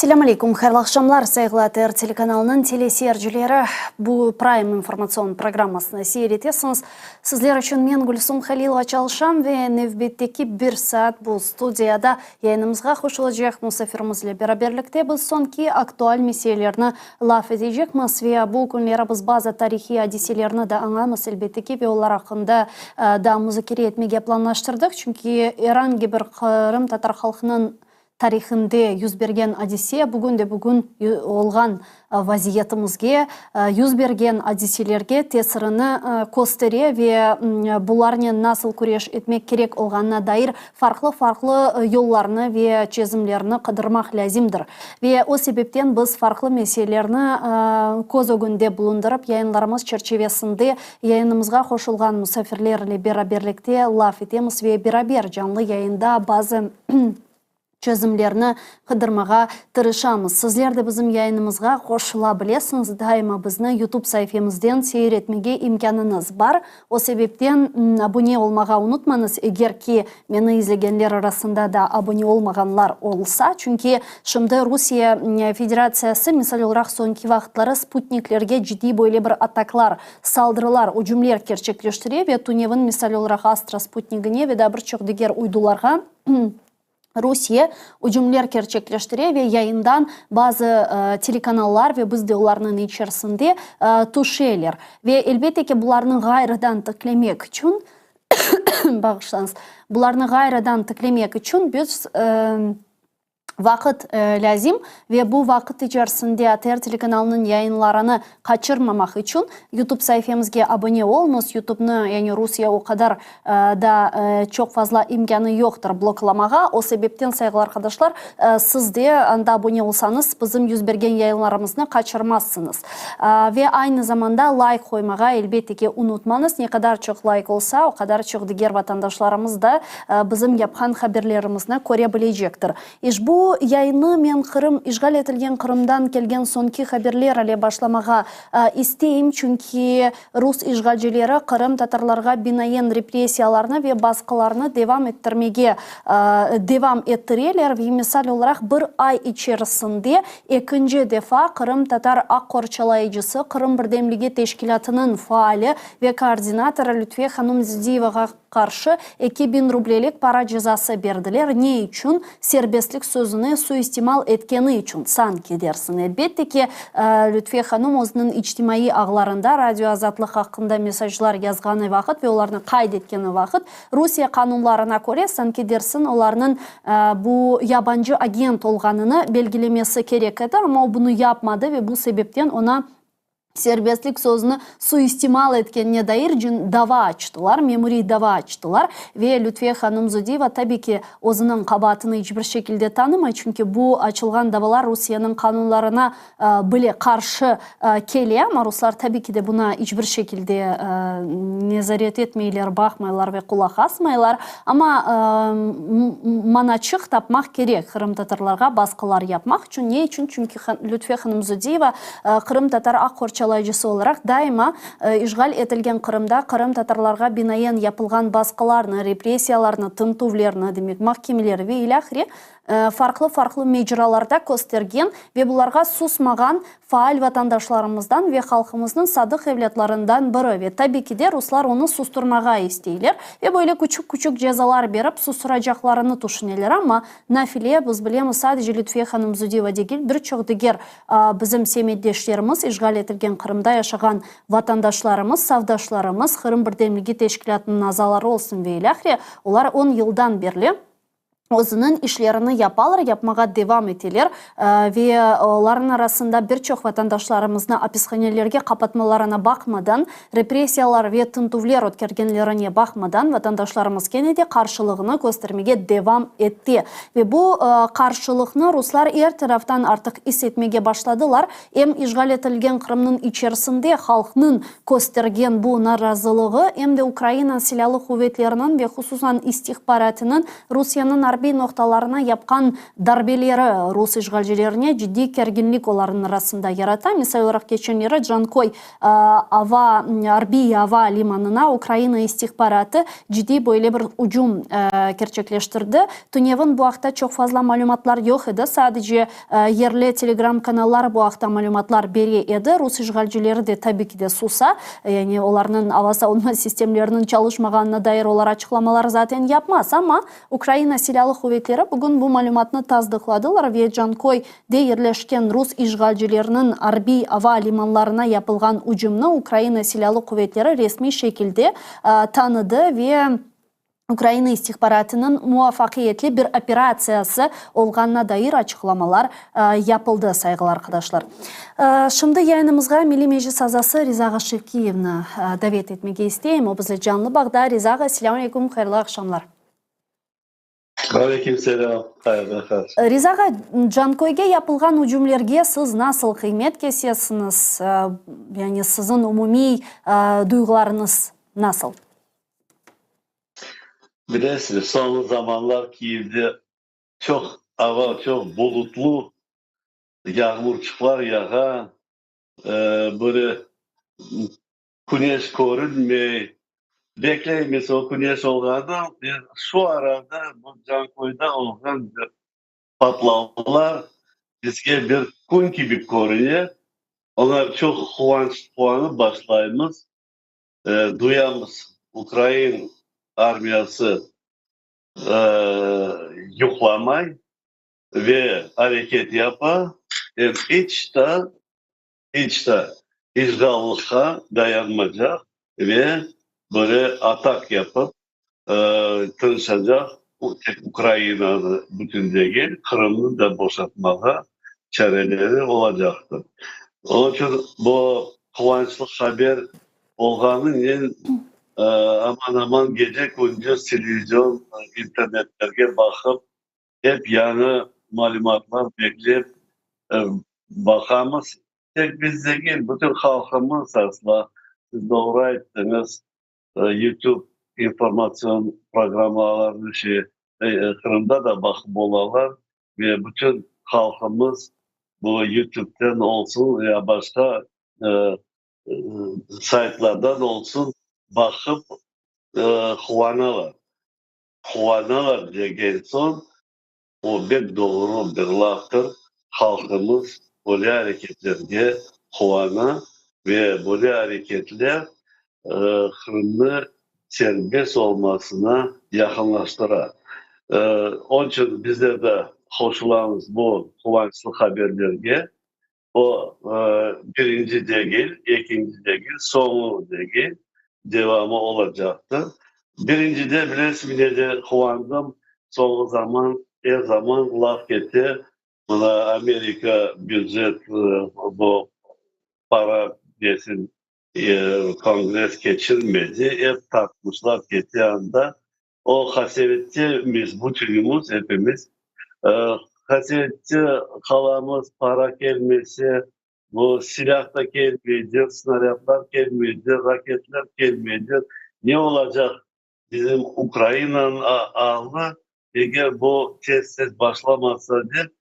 Selâm aleykum, hayırlı aqşamlar, sayğılı ATR telekanalınıñ teleseyircileri. Bu Prime informatsion programmasını seyir etesiñiz. Sizler içün men, Gülsum Halilova, çalışam ve nevbetteki bir saat bu studiyada yayınımızğa qoşulacaq musafirimiz ile beraberlikte biz soñki aktual meselelerni laf etecekmiz ve bu künleri biz bazı tarihiy adiselerni de añamız, elbette ki, ve olar aqqında da muzakere etmege planlaştırdıq, çünki er angi bir qırımtatar halqınıñ tarihinde yüz bergen adise, bugün de bugün olğan vaziyetimizge, yüz bergen adiselerge tesirini köstere ve bularnen nasıl küreş etmek kerek olğanına dair farqlı-farqlı yollarnı ve çezimlerni qıdırmaq lâzimdir. Ve o sebepten biz farqlı meselelerni köz ögünde bulundırıp, yayınlarımız çerçivesinde yayınımızğa qoşulğan musafirler ile beraberlikte laf etemiz ve beraber canlı yayında bazı çözümlerni qıdırmağa tırışamız. Sizler de bizim yayınımızğa qoşula bilesiñiz, daima bizni YouTube saifemizden seyir etmege imkânıñız bar. O sebepten abune olmağa unutmañız, eger ki, meni izlegenler arasında da abune olmağanlar olsa, çünki şimdi Rusiye Federatsiyası, misal olaraq, soñki vaqıtları sputniklerge ciddiy böyle bir ataklar, saldırılar, ücümler kerçekleştire ve tünevin, misal olaraq, Astra sputnigine ve daa bir çoq diger uydularğa Rusiye ücümler kerçekleştire ve yayından bazı telekanallar ve biz de olarnıñ içerisinde tüşeler. Ve elbette ki, bularnı ğayrıdan tiklemek içün, bağışlañız, bularnı ğayrıdan tiklemek içün biz vaqıt lâzim ve bu vaqıt içerisinde ATR telekanalınıñ yayınlarını qaçırmamaq içün YouTube saifemizge abone oluñız. YouTubenı, yani Rusiye o qadar da çoq fazla imkânı yoqtır bloklamağa. O sebepten, sayğılı arqadaşlar, siz de anda abone olsañız, bizim 101 yayınlarımıznı qaçırmazsıñız. Ve aynı zamanda layk qoymağa, elbette ki, unutmañız. Ne qadar çoq layk olsa, o qadar çoq diger vatandaşlarımız da bizim yapqan haberlerimizni köre bilecektir. İşbu yayını men Qırım, işğal etilgen Qırımdan kelgen soñki haberler ile başlamağa isteyim, çünki rus işğalcileri qırımtatarlarğa binaen repressiyalarnı ve basqılarnı devam ettirmege devam ettireler ve misal olaraq bir ay içerisinde ekinci defa qırımtatar aq qorçalayıcısı, Qırım birdemligi teşkilâtınıñ faali ve koordinatorı Lütfiye hanum Zudiyevağa qarşı 2000 rublelik para cezası berdiler. Ne içün? Serbestlik sözüni suistimal etkeni içün, sanki dersiñ. Elbette ki, Lütfiye hanum özüniñ içtimaiy ağlarında Radio Azatlıq aqqında mesajlar yazğanı vaqıt ve olarnı qayd etkeni vaqıt, Rusiye qanunlarına köre, sanki dersiñ, olarnıñ bu yabancı agent olğanını belgilemesi kerek edi, amma o bunı yapmadı ve bu sebepten oña Serbestlik sözüni suistimal etkenine dair cin dava açtılar, memuriy dava açtılar ve Lütfiye hanım Zudiyeva tabi ki, özüniñ qabaatını iç bir şekilde tanımay, çünki bu açılğan davalar Rusiyeniñ qanunlarına bile qarşı kele, amma ruslar tabi ki de buna iç bir şekilde nezaret etmeyler, baqmaylar ve qulaq asmaylar. Amma manaçıq tapmaq kerek qırımtatarlarğa basqılar yapmaq içün. Ne içün? Çünki Lütfiye hanım Zudiyeva Qırımtatar aq qorçalayıcısı olaraq daima işğal etilgen Qırımda qırımtatarlarğa binaen yapılğan basqılarnı, repressiyalarnı, tintüvlerni, demek, mahkemeler ve ilâhre farqlı-farqlı mecralarda köstergen ve bularğa susmağan faal vatandaşlarımızdan ve halqımıznıñ sadıq evlâtlarından biri ve tabi ki de ruslar onı susturmağa isteyler ve böyle küçük-küçük cezalar berip susturacaqlarını tüşüneler, amma nafile, biz bilemiz, sadece Lütfiye hanım Zudiyeva degil, bir çoq diger Bizim semetdeşlerimiz, işğal etilgen Qırımda yaşağan vatandaşlarımız, safdaşlarımız, Qırım birdemligi teşkilâtınıñ azaları olsun ve ilâhre, olar on yıldan berli özüniñ işlerini yapalar, yapmağa devam eteler ve olarnıñ arasında bir çoq vatandaşlarımıznı apishanelerge qapatmalarına baqmadan, repressiyalar ve tintüvler ötkergenlerine baqmadan, vatandaşlarımız kene de qarşılığını köstermege devam ete. Ve bu qarşılıqnı ruslar er taraftan artıq is etmege başladılar. Em işğal etilgen Qırımnıñ içerisinde halqnıñ köstergen bu narazılığı, em de Ukraina Silâlı quvetleriniñ ve hususan istihbaratınıñ Rusiyeniñ arbiy. arbiy noqtalarına yapqan darbeleri rus işğalcilerine ciddiy kerginlik olarnıñ arasında yarata. Misal olaraq, keçenleri Canköy ava arbiy ava limanına Ukraina istihbaratı ciddiy böyle bir ücüm kerçekleştirdi. Tünevin bu aqta çoq fazla malümatlar yoq edi, sadece yerli telegram kanalları bu aqta malümatlar bere edi. Rus işğalcileri de tabi ki de susa, yani olarnıñ ava savunma sistemleriniñ çalışmağanına dair olar açıqlamalar zaten yapmaz. Amma Ukraina Silâlı quvetleri bugün bu malümatnı tasdıqladılar ve Canköy de yerleşken rus işğalcileriniñ arbiy ava limanlarına yapılğan ücümni Ukraina Silâlı quvetleri resmiy şekilde tanıdı ve Ukraina istihbaratınıñ muvafaqiyetli bir operatsiyası olğanına dair açıqlamalar yapıldı, sayğılı arqadaşlar. Şimdi yayınımızğa Milliy Meclis azası Riza ağa Şevkiyevni davet etmege isteyim. O bizle canlı bağda. Riza ağa, selâmü aleyküm, hayırlı aqşamlar. Aleyküm selâm, hayırlı aqşamlar. Riza ağa, Canköyge yapılğan ücümlerge siz nasıl qıymet kesesiñiz? Yani siziñ umumiy duyğularıñız nasıl? Bilesiñiz, soñu zamanlar Kiyevde çoq ava çoq bulutlu, yağmurçıqlar yağa, böyle küneş körünmey. Bekleymiz o küneş olğanı, şu arada bu Canköyde olğan bir patlavlar bizge bir kün kibi körüne. Oña çoq quvanç, quvanıp başlaymız. Duyamız, ukrain armiyası yuqlamay ve areket yapa, em iç ta, iç ta işğallıqqa dayanmacaq ve böyle atak yapıp tırışacaq, tek Ukrainanı bütün degil, Qırımnı da boşatmağa çareleri olacaqtır. Onıñ içün bu quvançlı haber olğanınen aman-aman gece-kündüz televizion, internetlerge baqıp, ep yañı malümatlar beklep baqamız. Tek biz degil, bütün halqımız asla, siz doğru ayttıñız, YouTube informatsion programmalarını şey, Qırımda da baqıp olalar ve bütün halqımız bu YouTubeten olsun ya başqa saytlardan olsun baqıp quvanalar. Quvanalar degen soñ, o bek doğru bir laftır, halqımız böyle areketlerge quvana ve böyle areketler Qırımnı serbest olmasına yaqınlaştıra. Onıñ içün bizler de qoşulamız bu quvançlı haberlerge. O, birinci degil, ekinci degil, soñu degil, devamı olacaqtır. Birincide, bilesiñmi, nede quvandım? Soñu zaman, er zaman laf kete, mına Amerika bücet, bu para desin, kongress keçirmedi, ep tartmışlar kete anda. O qasevette biz bütünimiz, epimiz qasevette qalamız, para kelmese, bu silâh da kelmeycek, snarâdlar kelmeycek, raketler kelmeycek. Ne olacaq bizim Ukrainanıñ alı, eger bu tez-tez başlamasa dep,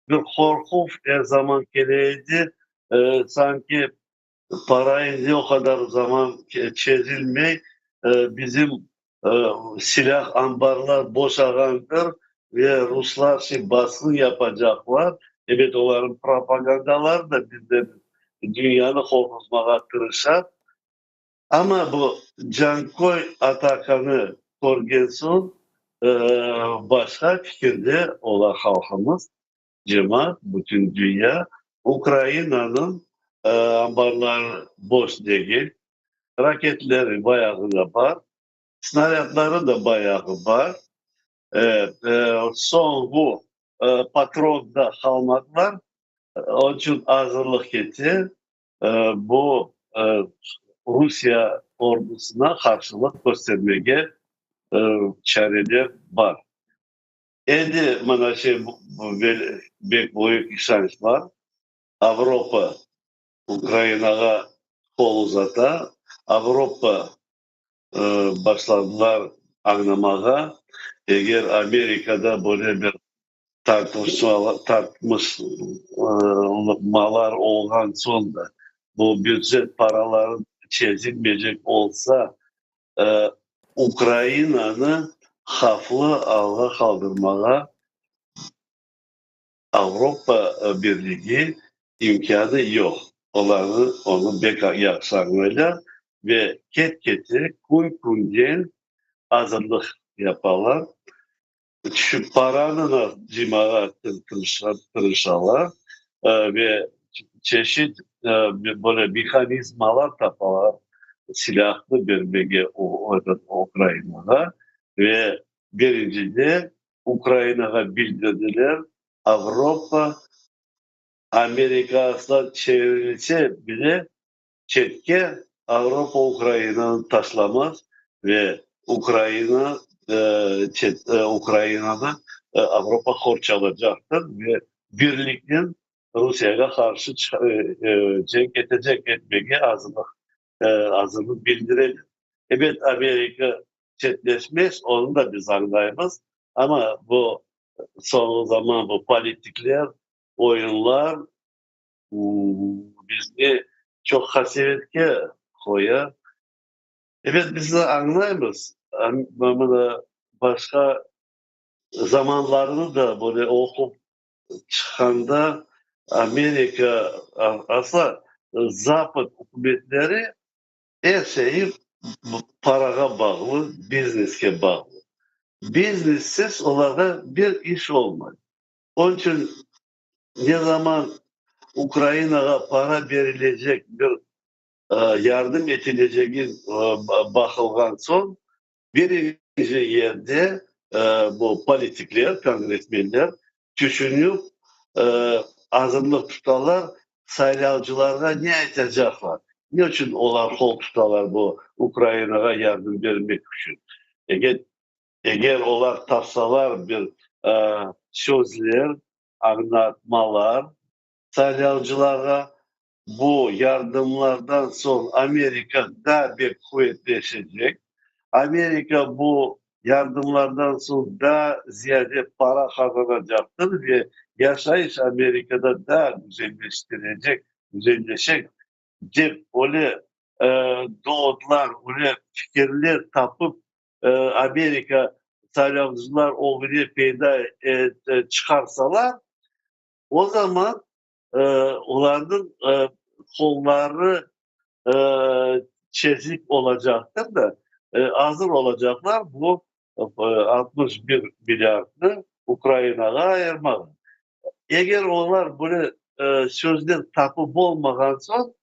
bir qorquv er zaman kele edi, sanki Para endi o qadar zaman çezilmey, bizim silâh anbarlar boşağandır ve ruslar şimdi basqın yapacaqlar. Ebet, olarnıñ propagandaları da bizden dünyanı qorquzmağa tırışa. Amma bu Canköy atakanı körgen soñ başqa fikirde ola halqımız. Cemaat, bütün dünya Ukrainanıñ anbarları boş degil, raketleri bayağı da bar, snarâdları da bayağı bar, soñğu patron da qalmadılar, onıñ içün azırlıq kete, bu Rusiye ordusına qarşılıq köstermege çareler bar. Endi mına şey, bek büyük işanç bar, Avropa Ukrainağa qol uzata, Avropa başladılar añlamağa. Eger Amerikada böyle bir tartışmalar olğan soñ da bu bücet paraları çezilmeycek olsa, Ukrainanı havflı alğa qaldırmağa Avropa Birligi imkânı yoq. Olarnı onı bek yahşı añlaylar ve ket-kete, kün-künden azırlıq yapalar. Şu paranı da cıymağa tırışalar ve çeşit böyle mehanizmalar tapalar silâhnı bermege Ukrainağa. Ve birincide Ukrainağa bildirdiler, Avropa Amerika asla çevirilse bile çetke, Avropa Ukrainanı taşlamaz ve Ukraina Ukrainanı Avropa qorçalacaqtır ve birliknen Rusiyege qarşı cenk etecek etmege azırlıq azırlıq bildireler. Ebet, Amerika çetleşmez, onı da biz añlaymız, amma bu soñu zaman bu politikler, oyunlar bizni çoq qasevetke qoya. Ebet, biz de añlaymız, mına başqa zamanlarını da böyle oqup çıqqanda, Amerika, asla Zapad ükümetleri er şeyi parağa bağlı, bizneske bağlı. Biznessiz olarğa bir iş olmay. Onıñ içün ne zaman Ukrainağa para berilecek, bir yardım etilecegi baqılğan soñ, birinci yerde bu politikler, kongressmenler tüşünip azırlıq tutalar, saylavcılarğa ne aytacaqlar, ne içün olar qol tutalar bu Ukrainağa yardım bermek içün. Eger olar tapsalar bir sözler, añlatmalar saylavcılarğa, bu yardımlardan soñ Amerika daa bek quvetleşecek, Amerika bu yardımlardan soñ daa ziyade para qazanacaqtır ve yaşayış Amerikada daa güzelleştirecek, güzelleşek dep öyle dovodlar, öyle fikirler tapıp Amerika saylavcılar ögüne peyda çıqarsalar, o zaman olarnıñ qolları çezik olacaqtır da, azır olacaqlar bu 61 milliardnı Ukrainağa ayırmağa. Eger olar böyle sözler tapıp olmağan soñ,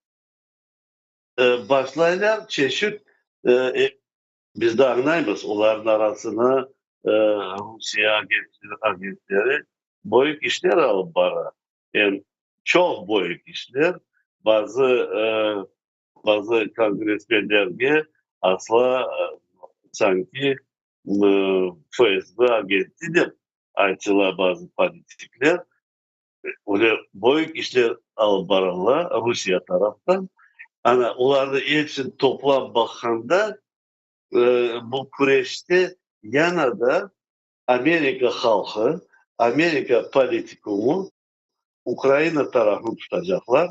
başlaylar çeşit, biz de añlaymız, olarnıñ arasına Rusiye agentleri büyük işler alıp bara. Em çoq büyük işler, bazı bazı kongressmenlerge asla sanki FSB agenti dep aytıla bazı politikler. Öyle büyük işler alıp baralar Rusiye taraftan. Ana, olarnı epsini toplap baqqanda, bu küreşte yana da Amerika halqı, Amerika politikumı Ukraina tarafını tutacaqlar.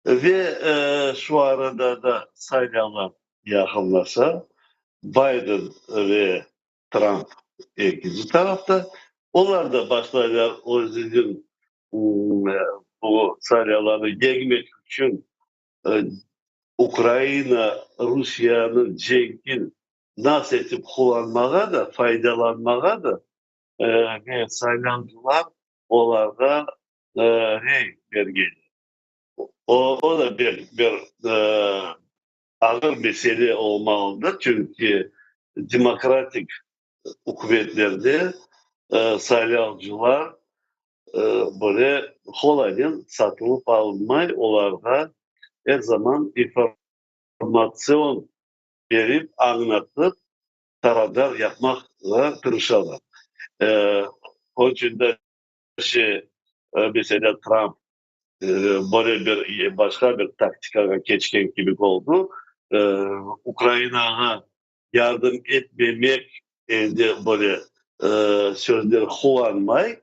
Ve şu arada da saylavlar yaqınlaşa, Biden ve Trump ekinci tarafta, olar da başlaylar özüniñ bu saylavlarnı yeñmek içün Ukraina, Rusiyeniñ cenkin nasıl etip qullanmağa da, faydalanmağa da, ve saylavcılar olarğa rey bergenler. O da bir ağır mesele olmalıdır, çünki demokratik ükümetlerde saylavcılar böyle qolaynen satılıp alınmay, olarğa er zaman informatsion berip, añlatıp, tarafdar yapmağa tırışalar. Onıñ içün de şey, meselâ, Trump böyle bir başqa bir taktikağa keçken kibi oldı, Ukrainağa yardım etmemek endi böyle. sözler qullanmay,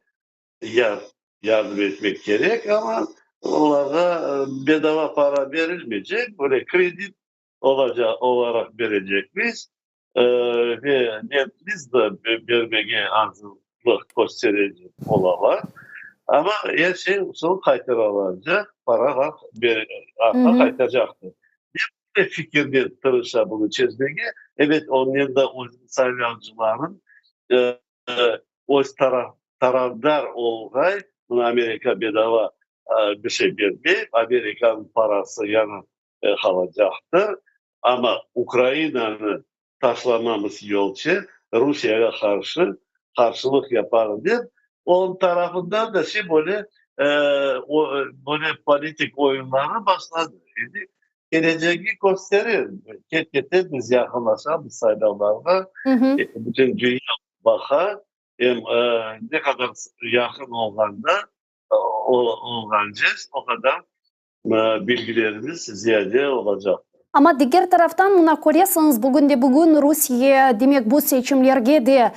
yardım etmek kerek, amma olarğa bedava para berilmeycek, böyle kredit olacaq olaraq berecekmiz ve lend-liz da bermege azırlıq kösterecek olalar. Amma er şey soñ qaytarılacaq, para artqa qaytacaqtır. Böyle fikirnen tırışa bunı çezmege. Ebet, onen de özüniñ saylavcıların öz tarafdar olğay, mına Amerika bedava bir şey bermey, Amerikanıñ parası yañı qalacaqtır, amma Ukrainanı taşlamamız yolçı, Rusiyege qarşı qarşılıq yaparım dep, onıñ tarafından da şey böyle böyle politik oyunları başladı. Endi kelecegi kösterir. Ket-kete biz yaqınlaşamız saylavlarğa, bütün dünya baqa, em ne qadar yaqın olğanda, olğance, o qadar bilgilerimiz ziyade olacaqtır. Amma diger taraftan, mına köresiñiz, bugünde-bugün Rusiye, demek, bu seçimlerge de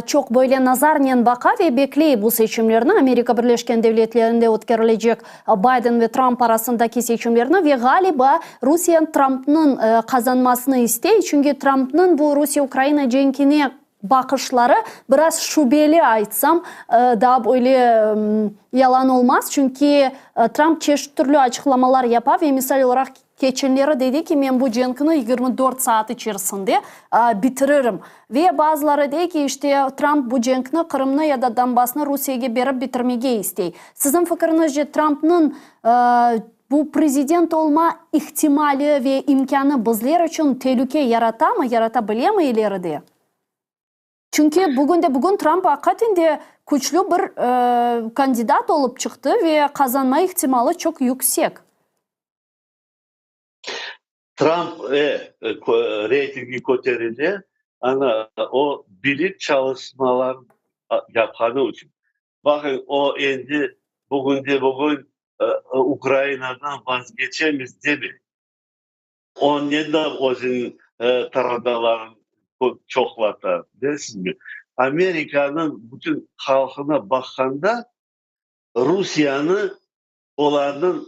çoq böyle nazarnen baqa ve bekley bu seçimlerni, Amerika Birleşken Devletlerinde ötkerilecek Bayden ve Tramp arasındaki seçimlerni ve, ğaliba, Rusiye Trampnıñ qazanmasını istey, çünki Trampnıñ bu Rusiye-Ukraina cenkine baqışları biraz şübeli aytsam, daa böyle yalan olmaz, çünki Tramp çeşit türlü açıqlamalar yapa ve misal olaraq keçenleri dedi ki, men bu cenkni 24 saat içerisinde bitiririm. Ve bazıları dey ki, işte Tramp bu cenkni Qırımnı ya da Donbassnı Rusiyege berip bitirmege istey. Siziñ fikiriñizce Trampnıñ bu prezident olma ihtimali ve imkânı bizler içün telüke yaratamı, yarata bilemi ileride? Çünki bugünde-bugün Tramp aqiqaten de küçlü bir kandidat olıp çıqtı ve qazanma ihtimalı çoq yüksek. Tramp reytingi köterile, ana, o bilip çalışmalar yapqanı içün. Baqıñ, o endi bugünde-bugün Ukrainadan vazgeçemiz demey. Onen de özüniñ tarafdarlarını çoqlata, bilesizmi? Amerikanıñ bütün halqına baqqanda, Rusiyanı olarnıñ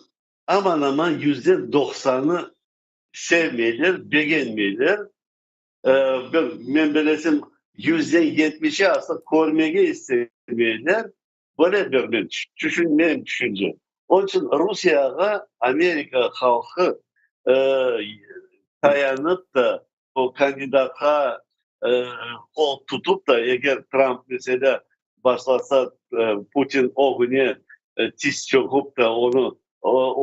aman-aman 90%ı sevmeyler, begenmeyler. Men bilesem, 70%i aslı körmege istemeyler. Böyle bir men menim tüşüncem. Onıñ içün Rusiyağa Amerika halqı tayanıp da, o kandidatqa qol tutıp da, eger Tramp, meselâ, başlasa Putin ögüne tiz çöküp da onı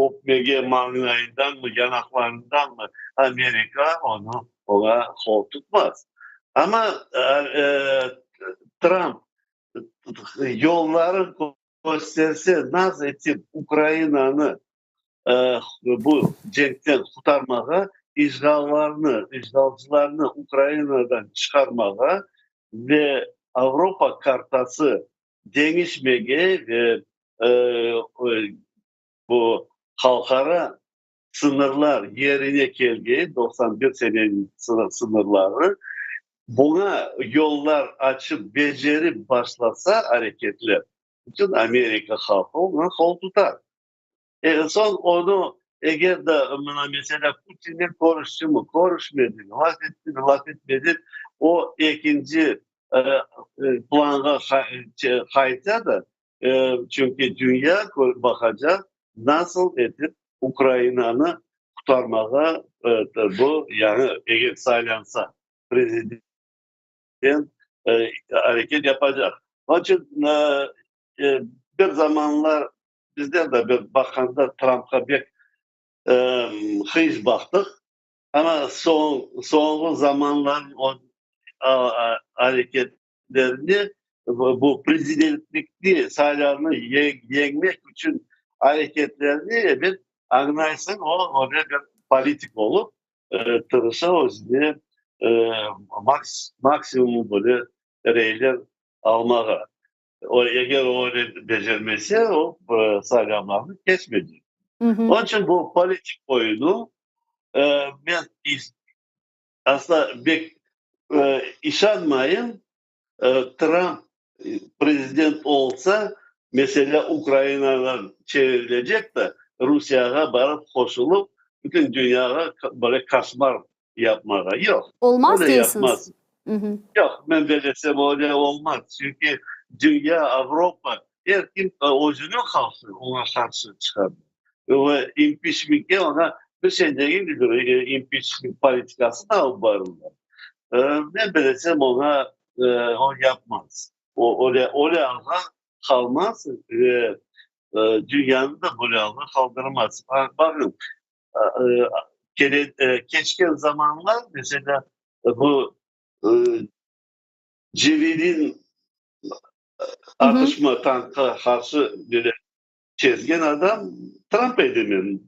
öpmege mañlayındanmı, yanaqlarındanmı, Amerika onı oña qol tutmaz. Amma Tramp yolları kösterse, nasıl etip Ukrainanı bu cenkten qurtarmağa, işğallarnı, işğalcılarnı Ukrainadan çıqarmağa ve Avropa kartası deñişmege ve bu halqara sıñırlar yerine kelgen, 91 seneniñ sıñırları, buña yollar açıp becerip başlasa areketler, bütün Amerika halqı oña qol tutar. Soñ onı eger de, mına, meselâ, Putinnen körüştimi, körüşmedimi, laf ettimi, laf etmedi, o ekinci planğa qayta da, çünki dünya baqacaq, nasıl etip Ukrainanı qurtarmağa bu yañı, eger saylansa, prezident areket yapacaq. Onıñ içün bir zamanlar bizler de bir baqqanda Trampqa pek qıyış baqtıq, amma soñğı zamanlar o areketlerini, bu prezidentlikni saylavnı yeñmek içün areketlerini, ebet, añlaysıñ, o öyle bir politik olıp tırışa özüne maksimum böyle reyler almağa. O, eger o öyle becermese, o saylavlarnı keçmeycek. Onıñ içün bu politik oyunı men asla bek işanmayım. Tramp prezident olsa, mesele Ukrainadan çevirilecek de, Rusiyağa barıp qoşulıp, bütün dünyağa böyle koşmar yapmağa. Yoq. Olmaz deysiñiz? Yoq, men bellesem, öyle olmaz. Çünki dünya, Avropa, er kim özüniñ halqı oña qarşı çıqar. Ve impiçmentke oña bir şey degil, bir impiçment politikasını alıp barırlar. Men bellesem, oña o yapmaz. O öyle öyle alğa qalmaz ve dünyanı da böyle alğa qaldırmaz. Baqıñ, keçken zamanlar, meselâ, bu Cevilin atışma tankqa qarşı böyle çezgen adam Tramp edi menim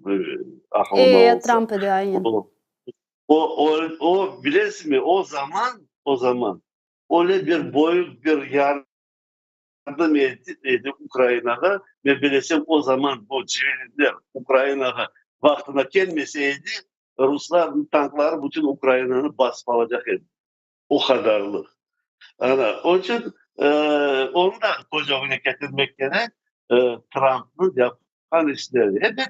aqılımda olsa. Tramp edi, aynen. O, o, o, bilesizmi, o zaman, o zaman öyle bir böyük bir yardım edi Ukrainağa, men bilesem, o zaman bu Cevilinler Ukrainağa vaqtında kelmese edi, ruslarnıñ tankları bütün Ukrainanı basıp alacaq edi. O qadarlıq. Ana, onıñ içün onı da köz ögüne ketirmek kerek, Trampnıñ yapqan işleri. Ebet,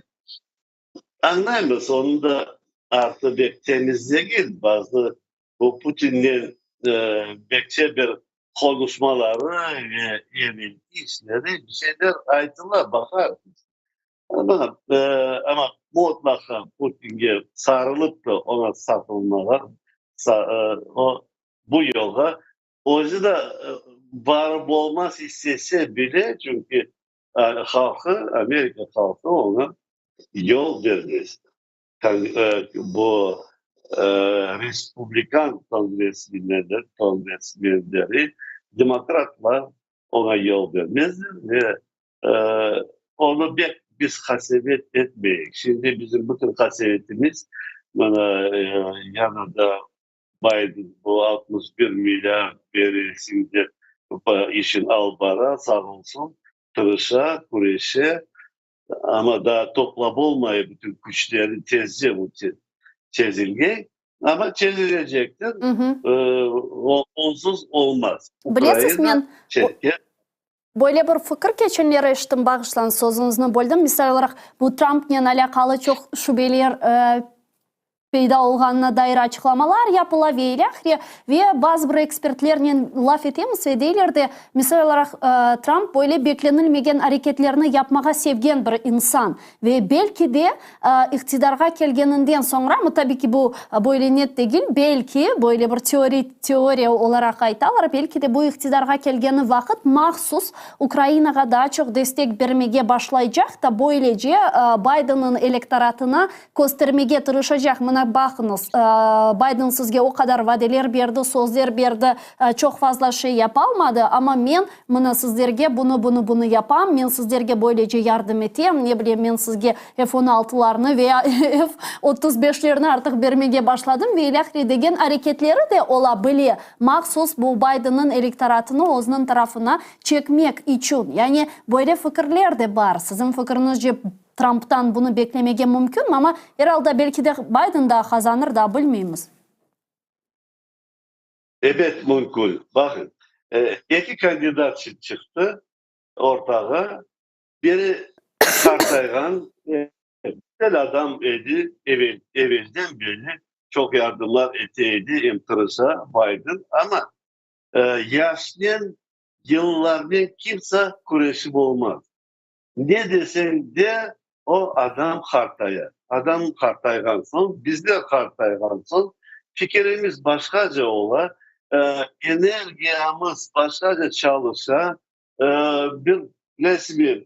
añlaymız, onıñ da artı bek temiz degil, bazı bu Putinnen bekçe bir qonuşmaları ve evelki işleri, bir şeyler aytıla, baqarmız. Amma, amma mutlaqa Putinge sarılıp da oña satılmağa, o bu yolğa özü de barıp olmaz istese bile, çünki halqı, Amerika halqı oña yol bermez. Bu respublikan kongressmenleri, kongressmenleri, demokratlar oña yol bermezler ve Onı bek biz qasevet etmeyik. Şimdi bizim bütün qasevetimiz, mana, yanında Bayden bu 61 milliard berilsin dep işin alıp bara, sağ olsun, tırışa, küreşe, amma daa toplap olmay bütün küçlerini, tezce bu çezilgey, amma çezilecektir, onsuz olmaz. Bilesiz, men Böyle bir fikir keçenleri eşittim, bağışlañız, sözüñizni böldim. Misal olaraq, bu Trampnen alâqalı çoq şübeler peyda olğanına dair açıqlamalar yapıla ve ilâhre. Ve bazı bir ekspertlernen laf etemiz ve deyler de, misal olaraq, Tramp böyle beklenilmegen areketlerni yapmağa sevgen bir insan. Ve belki de, iqtidarğa kelgeninden soñra, amma tabii ki bu böyle net degil, belki, böyle bir teoriya olaraq aytalar, belki de bu iqtidarğa kelgeni vaqıt mahsus Ukrainağa daa çoq destek bermege başlaycaq da, böylece Baydenniñ elektoratına köstermege tırışacaq, mına baqıñız, Bayden sizge o qadar vadeler berdi, sözler berdi, çoq fazla şey yapalmadı, amma men Mına sizlerge bunı, bunı, bunı yapam, men sizlerge böylece yardım etem, ne bileyim, men sizge F on altılarnı veya F 35 lerni artıq bermege başladım ve ilâhre degen areketleri de ola bile, mahsus bu Baydenniñ elektoratını özüniñ tarafına çekmek içün. Yani böyle fikirler de bar. Siziñ fikriñizce, Tramptan bunı beklemege mümkünmi? Amma er alda belki de Bayden daa qazanır, daa bilmeymiz. Ebet, mümkün. Baqıñ, eki kandidat çıqtı ortağa. Biri qartayğan, güzel adam edi, evelden beri çoq yardımlar ete edi, em tırışa, Bayden. Amma yaşnen, yıllarnen kimse küreşip olmaz. Ne deseñ de, o adam qartaya. Adam qartayğan soñ, bizler qartayğan soñ, fikirimiz başqaca ola, energiyamız başqaca çalışa, bir bilesizmi,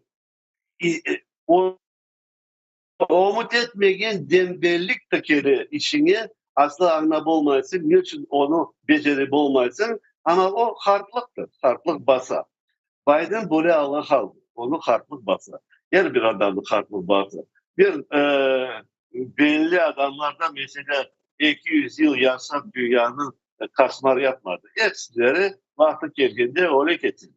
ümüt etmegen dembellik de kele içiñe, asla añlap olmaysıñ, ne içün onı becerip olmaysıñ, amma o qartlıqtır, qartlıq basa. Bayden böyle alğa qaldı, onı qartlıq basa. Er bir adamnı qartlıq basa. Bir belli adamlarda, meselâ, 200 yıl yaşap dünyanı qaşmar yapmadı. Episileri vaqtı kelgende öyle kete.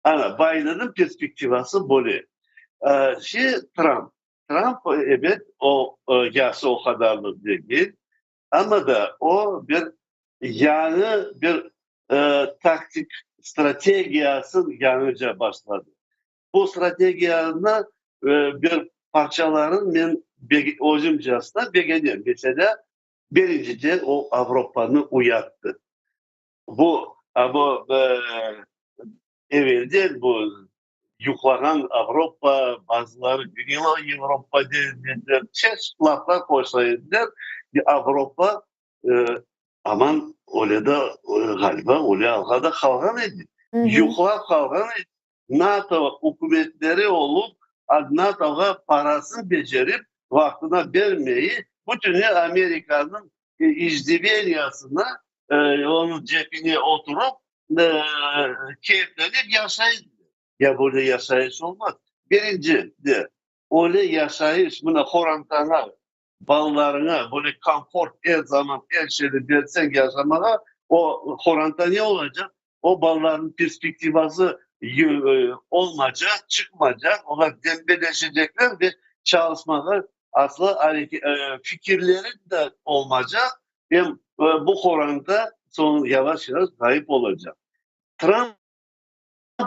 Ana, Baydenniñ perspektivası böyle. Şey, Tramp. Tramp, ebet, o yaşı o qadarlı degil, amma da o bir yañı bir. taktik strategiyasın yañıca başladı. Bu strategiyanı bir parçaların men özümcasına begenem. Meselâ, birinciden o Avropanı uyattı. Bu, bu evelden bu yuqlağan Avropa, bazıları Gnila Avropa dediler, çeşit laflar qoşa ediler. Avropa aman öyle de, ğaliba, öyle alğa da qalğan edi. Yuqlap qalğan edi. NATO ükümetleri olıp, NATOğa parasını becerip, vaqtına bermeyi, bütünley Amerikanıñ ijdiveniyasına, onıñ cepine oturıp, keyflenip yaşay ediler. Ya böyle yaşayış olmaz. Birinci de, öyle yaşayış, mına qorantaña, balalarıña böyle komfort er zaman er şeyni berseñ yaşamağa, o qoranta ne olacaq? O balalarnıñ perspektivası olmacaq, çıqmacaq, olar dembeleşecekler ve çalışmağa asla fikirleri de olmacaq, em bu qoranta soñ yavaş-yavaş ğayıp olacaq. Tramp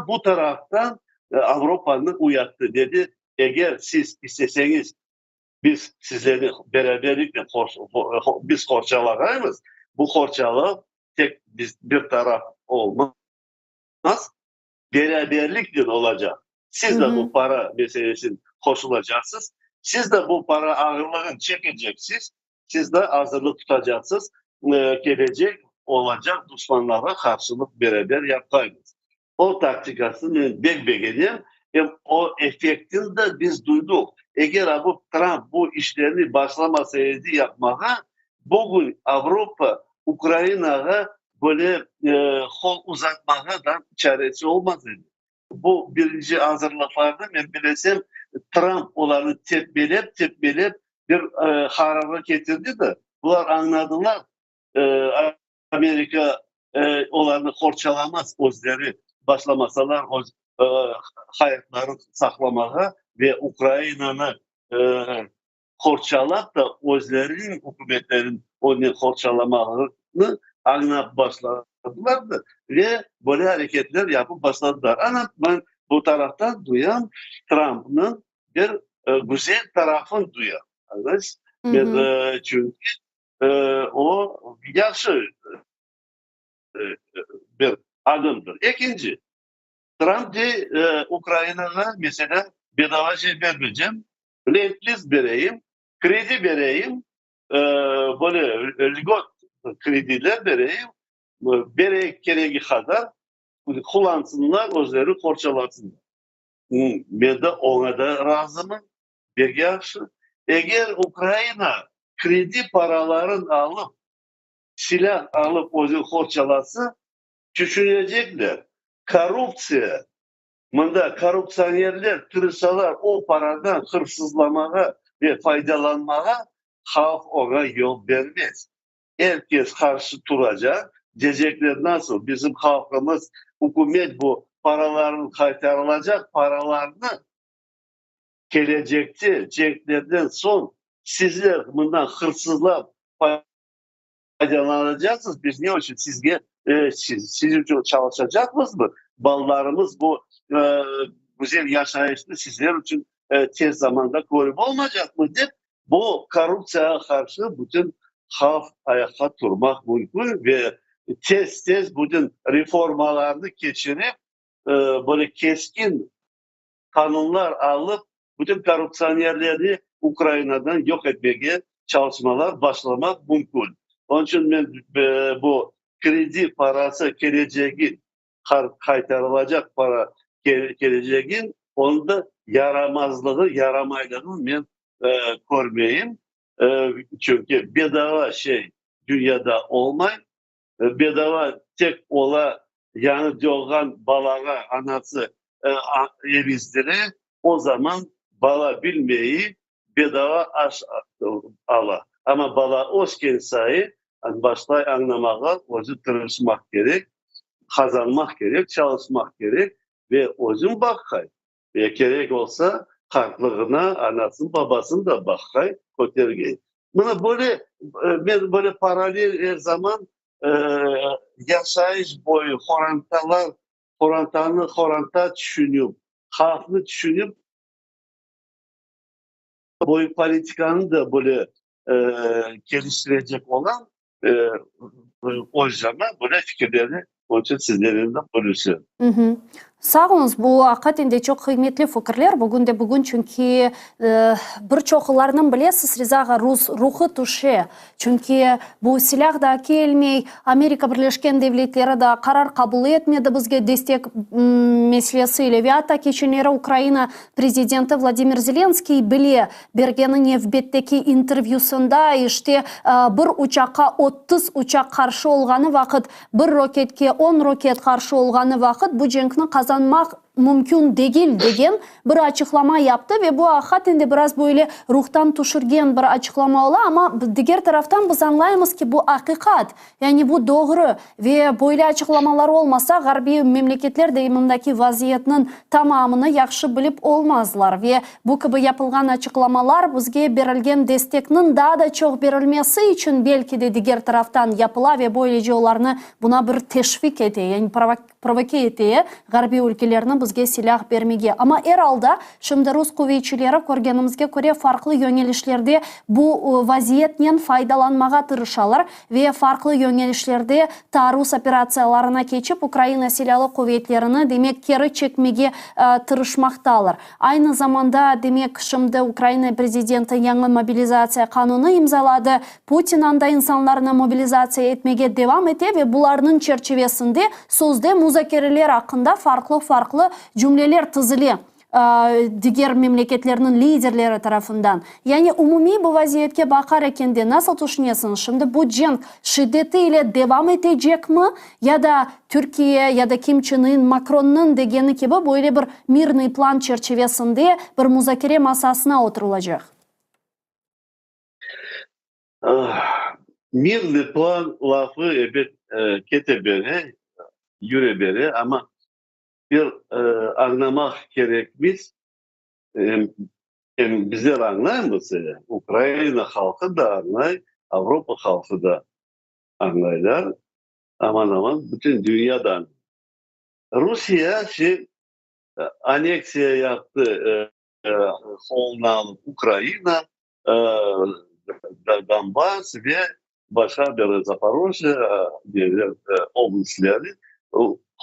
bu taraftan Avropanı uyattı, dedi, eger siz isteseñiz, biz sizlerni beraberlikle biz qorçalağaymız, bu qorçalav tek biz bir taraf olmaz, beraberliknen olacaq. Siz de bu para meselesine qoşulacaqsız, siz de bu para ağırlığını çekeceksiz, siz de azırlıq tutacaqsız, kelecek olacaq duşmanlarğa qarşılıq beraber yapqaymız. O taktikasını men bek begenem, em o effektini de biz duyduq. Eger abu Tramp bu işlerni başlamasa edi yapmağa, bugün Avropa Ukrainağa böyle qol uzatmağa da çaresi olmaz edi. Bu birinci azırlıqlarnı, men bilesem, Tramp olarnı tepmelep, tepmelep bir qararğa ketirdi de, bular añladılar, Amerika olarnı qorçalamaz, özleri başlamasalar öz hayatlarını saqlamağa ve Ukrainanı qorçalap da özleriniñ ükümetlerin onı qorçalamağını añlap başladılar da ve böyle areketler yapıp başladılar. Ana, men bu taraftan duyam, Trampnıñ bir güzel tarafını duyam. Añlaysız? Men, çünki o yahşı bir adımdır. Ekinci, Tramp dey, Ukrainağa, meselâ, bedava şey bermeycem, lend-liz bereyim, kredi bereyim, böyle lgot krediler bereyim, bereyik keregi qadar, qullansınlar, özleri qorçalasınlar. Men de oña da razımın, pek yahşı. Eger Ukraina kredi paraların alıp, silâh alıp özüni qorçalasa, tüşünecekler, korruptsiya, mında korruptsionerler tırışalar o paradan hırsızlamağa ve faydalanmağa, halq oña yol bermez. Er kes qarşı turacaq, diyecekler, nasıl bizim halqımız, ükümet bu paraların qaytarılacaq paralarnı kelecekte cenklerden soñ sizler mından hırsızlap faydalanacaqsız, biz ne içün sizge, siz içün çalışacaqmızmı? Balalarımız bu güzel yaşayışnı sizler içün tez zamanda körip olmaycaqmı dep, bu korruptsiyağa qarşı bütün halq ayaqqa turmaq mümkün ve tez-tez bütün reformalarnı keçirip, böyle keskin qanunlar alıp, bütün korruptsionerlerni Ukrainadan yoq etmege çalışmalar başlamaq mümkün. Onıñ içün men bu kredi parası kelecegi, qaytarılacaq para kelecegi, onıñ da yaramazlığı, yaramaylığını men körmeyim. Çünki bedava şey dünyada olmay. Bedava tek ola yañı doğğan balağa anası emizdire, o zaman bala bilmeyi bedava aş ala. Amma bala ösken sayı başlay añlamağa, özü tırışmaq kerek, qazanmaq kerek, çalışmaq kerek ve özüñ baqay. Ve kerek olsa, qartlığına anasını, babasını da baqay, kötergey. Mına böyle, men böyle paralel er zaman. Yaşayış boyu qorantalar, qorantanı qoranta tüşünip, halqnı tüşünip, boyu politikanı da böyle keliştirecek olan, öz zaman böyle fikirlerni onıñ içün sizlernen de bölüşem. Sağ oluñız, bu aqiqaten de çoq qıymetli fikirler, bugün de bugün, çünki bir çoqlarınıñ, bilesiz, Riza ağa, rus ruhı tüşe, çünki bu silâh da kelmey, Amerika Birleşken Devletleri da qarar qabul etmedi bizge destek meselesi ile ve atta keçenleri Ukraina prezidenti Vladimir Zelenskiy bile bergeni nevbetteki intervyüsında, işte, bir uçaqqa 30 uçaq qarşı olğanı vaqıt, Bir roketke on roket qarşı olğanı vaqıt bu cenkni qazanmaq mümkün degil degen bir açıqlama yaptı ve bu aqiqaten de biraz böyle ruhtan tüşürgen bir açıqlama ola, amma diger taraftan biz añlaymız ki, bu aqiqat, yani bu doğru ve böyle açıqlamalar olmasa, ğarbiy memleketler de mındaki vaziyetniñ tamamını yahşı bilip olmazlar ve bu kibi yapılğan açıqlamalar bizge berilgen destekniñ daa da çoq berilmesi içün belki de diger taraftan yapıla ve böylece olarnı buna bir teşvik ete, yani provoke ete ğarbiy ülkelerni bizge silâh bermege. Amma er alda şimdi rus quvetçileri körgenimizge köre farqlı yöñelişlerde bu vaziyetnen faydalanmağa tırışalar ve farqlı yöñelişlerde taarruz operatsiyalarına keçip Ukraina silâlı quvetlerini, demek, keri çekmege tırışmaqtalar. Aynı zamanda, demek, şimdi Ukraina prezidenti yañı mobilizatsiya qanunı imzaladı, Putin anda insanlarnı mobilizatsiya etmege devam ete ve bularnıñ çerçivesinde sözde muzakereler aqqında farqlı-farqlı cümleler tizile diger memleketlerniñ liderleri tarafından. Yani umumiy bu vaziyetke baqar ekende nasıl tüşünesiñiz, şimdi bu cenk şiddeti ile devam etecekmi ya da Türkiye ya da Kim Çen In, Makronnıñ degeni kibi böyle bir mirnıy plan çerçivesinde bir muzakere masasına oturılacaq? Mirnıy plan lafı ebet kete bere, yüre bere, amma bir añlamaq kerekmiz, em bizler añlaymız, Ukraina halqı da añlay, Avropa halqı da añlaylar, aman-aman bütün dünya da añlay. Rusiye şey anneksiya yaptı, qoluna alıp Ukraina, Donbass ve başqa bir Zaporojye oblastleri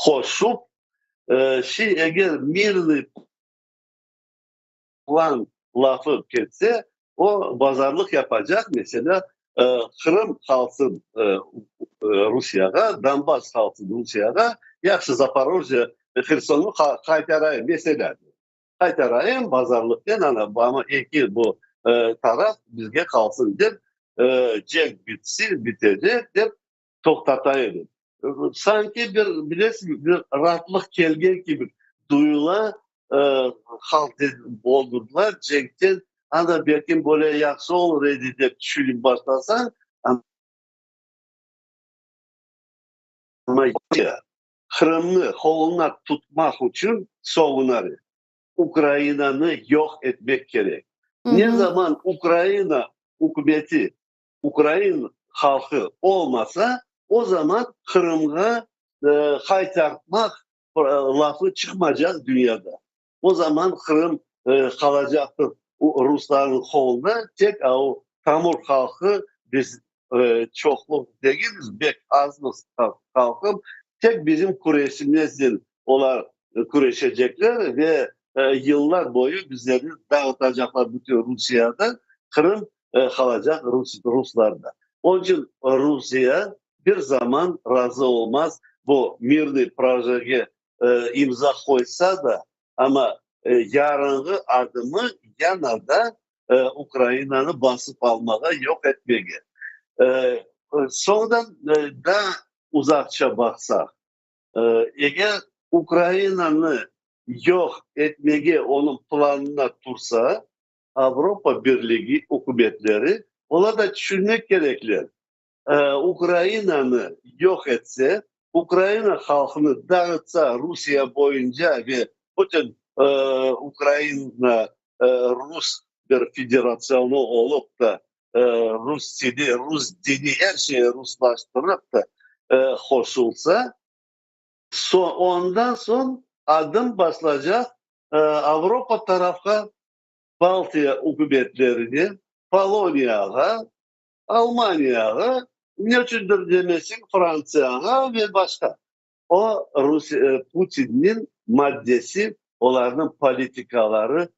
qoşup, şey eger mirnıy plan lafı ketse, o bazarlıq yapacaq, meselâ, Qırım qalsın Rusiyağa, Donbass qalsın Rusiyağa, yahşı Zaporojye, Hersonnı qaytarayım, meselâ. Qaytarayım bazarlıqnen, ana, amma eki bu taraf bizge qalsın dep, cenk bitsin, bitecek dep toqtata edim. Sanki bir, bilesiñmi, bir raatlıq kelgen kibi duyula, halq boldurdılar cenkten, ana, belkim böyle yahşı olur edi dep tüşünip başlasañ, amma Qırımnı qoluna tutmaq içün soñuna Ukrainanı yoq etmek kerek. Ne zaman Ukraina ükümeti, ukrain halqı olmasa, o zaman Qırımğa qaytartmaq lafı çıqmacaq dünyada. O zaman Qırım qalacaqtır ruslarnıñ qolunda, tek o tamır halqı, biz çoqluq degilmiz, bek azmız halqım, tek bizim küreşimiznen olar küreşecekler ve yıllar boyu bizlerni dağıtacaqlar bütün Rusiyada, Qırım qalacaq ruslarda. Onıñ içün Rusiye bir zaman razı olmaz bu mirnıy projege imza qoysa da, amma yarınğı adımı yana da Ukrainanı basıp almağa, yoq etmege. Soñdan daa uzaqça baqsaq, eger Ukrainanı yoq etmege onıñ planına tursa, Avropa Birligi ükümetleri, olar da tüşünmek kerekler, Ukrainanı yoq etse, Ukraina halqını dağıtsa Rusiye boyunca ve bütün Ukraina rus bir federasyonı olıp da, rus tili, rus dini, er şeyi ruslaştırıp da. qoşulsa, ondan soñ adım basılacaq Avropa tarafqa, Baltiya ükümetlerine, Poloniyağa, Almaniyağa, ne içündir demesiñ, Frantsiyağa ve başqa. O, Putinniñ maddesi, olarnıñ politikaları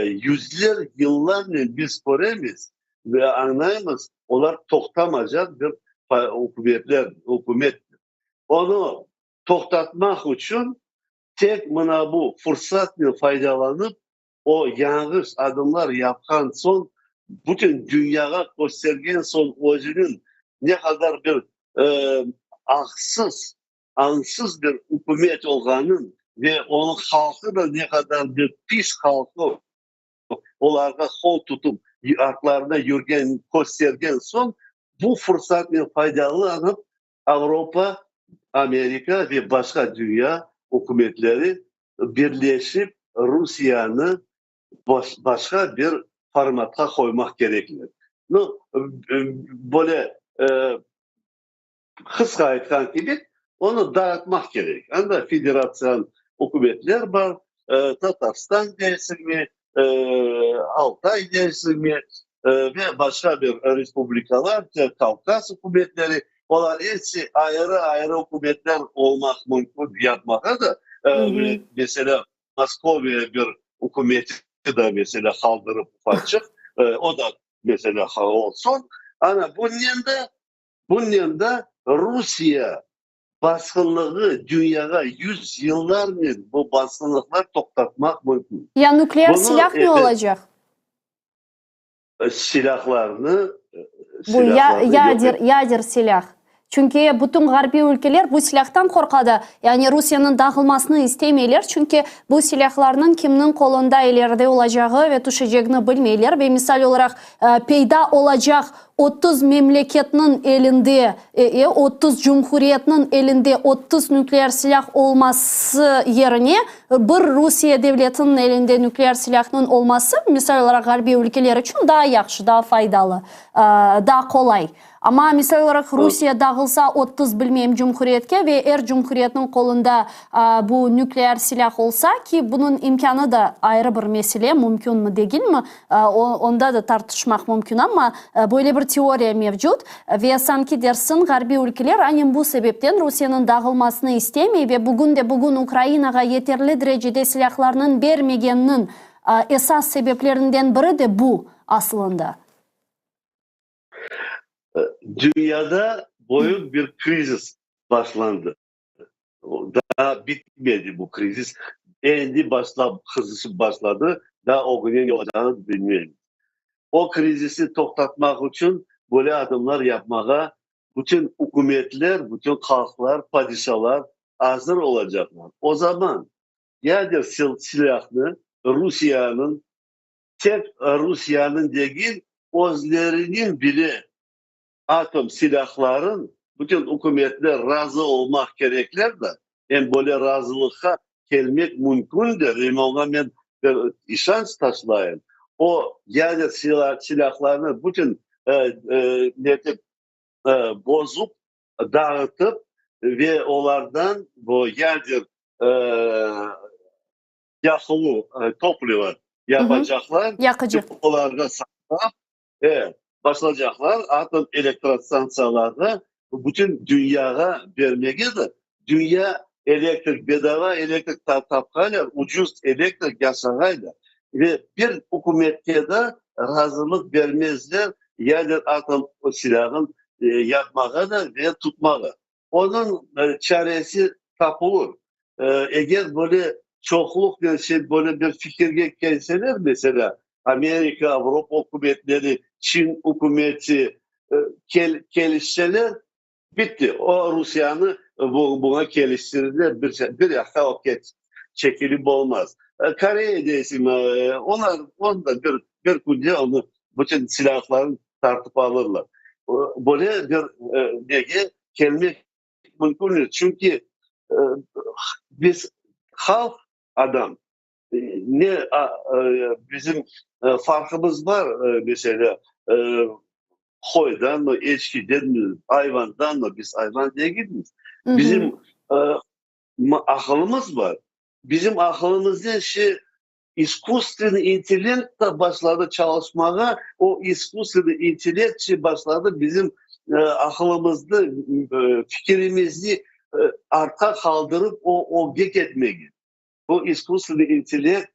yüzler yıllarnen biz köremiz ve añlaymız, olar toqtamacaq bir ükümetler, ükümettir. Onı toqtatmaq içün tek mına bu fursatnen faydalanıp, o yañğış adımlar yapqan soñ, bütün dünyağa köstergen soñ özüniñ ne qadar bir aqsız, añsız bir ükümet olğanın ve onıñ halqı da ne qadar bir pis halqı olarğa qol tutıp artlarında yürgen köstergen soñ, bu fursatnen faydalanıp Avropa, Amerika ve başqa dünya ükümetleri birleşip Rusiyeni başqa bir formatqa qoymaq kerekler. Nu, böyle qısqa aytqan kibi, onı dağıtmaq kerek. Anda federatsiyan ükümetler bar, Tatarstan deysiñmi, Altay deysiñmi ve başqa bir respublikalar, Kavkaz ükümetleri, olar episi ayrı-ayrı ükümetler olmaq mümkün yapmağa da, meselâ, Moskoviya bir ükümeti da, meselâ, qaldırıp ufaçıq, o da, meselâ, olsun. Ana, bunnen de, bunnen de Rusiye basqınlığı dünyağa yüzyıllarnen bu basqınlıqlar toqtatmaq mümkün. Ya nükleer silâh ne olacaq? Silâhlarnı, Bu yader, yader silâh. Çünki bütün ğarbiy ülkeler bu silâhtan qorqadı. Yani Rusiyeniñ dağılmasını istemeyler, çünki bu silâhlarnıñ kimniñ qolunda ileride olacağı ve tüşecegini bilmeyler. Ve misal olaraq, peyda olacaq 30 memleketniñ elinde, 30 cumhuriyetniñ elinde 30 nükleer silâh olması yerine, bir Rusiye devletiniñ elinde nükleer silâhnıñ olması, misal olaraq, ğarbiy ülkeler içün daa yahşı, daa faydalı, daa qolay. Amma, misal olaraq, Rusiye dağılsa 30, bilmeyim, cumhuriyetke ve er cumhuriyetniñ qolunda bu nükleer silâh olsa, ki bunıñ imkânı da ayrı bir mesele, mümkünmi, degilmi, onda da tartışmaq mümkün, amma böyle bir teoriya mevcut ve sanki dersiñ, ğarbiy ülkeler aynen bu sebepten Rusiyeniñ dağılmasını istemey ve bugün de bugün Ukrainağa yeterli derecede silâhlarnıñ bermegeniniñ esas sebeplerinden biri de bu, asılında. Dünyada büyük bir krizis başlandı. Daa bitmedi bu krizis. Endi başlap, qızışıp başladı, daa ögüne ne olacağını bilmeymiz. O krizisni toqtatmaq içün böyle adımlar yapmağa bütün ükümetler, bütün halqlar, padişalar azır olacaqlar. O zaman yader silâhnı Rusiyeniñ tek Rusiyeniñ degil, özleriniñ bile atom silâhların bütün ükümetler razı olmaq kerekler de, em böyle razılıqqa kelmek mümkündir, em oña men bir işanç taşlayım, o yader silâhlarını bütün netip bozup, dağıtıp ve olardan bu yader yaqılı, toplivo, yapacaqlar, Yaqıcı. Olarğa saqlap, başlaycaqlar atom elektrostantsiyalarını bütün dünyağa bermege de, dünya elektrik, bedava elektrik tapqanlar, ucuz elektrik yasağaylar. Ve bir ükümetke de razılıq bermezler yader atom silâhın yapmağa da ve tutmağa. Onıñ çaresi tapılır. Eger böyle çoqluqnen şey böyle bir fikirge kelseler, meselâ, Amerika, Avropa ükümetleri, Çin ükümeti kelişseler, bitti. O Rusiyanı buña keliştirdiler, bir yaqqa o çekilip olmaz. Koreya deysiñmi, olar onı da bir künde onı bütün silâhlarını tartıp alırlar. Böyle bir nege kelmek mümkün, çünki biz halq adam, ne bizim farqımız bar, meselâ, Qoydanmı, eçkidenmi, ayvandanmı, biz ayvan degilmiz. Bizim aqılımız bar. Bizim aqılımıznen şi iskusstvenıy intellekt da başladı çalışmağa, o iskusstvenıy intellekt şi başladı bizim aqılımıznı, fikirimizni artqa qaldırıp, o ögge ketmege. Bu iskusstvenıy intellekt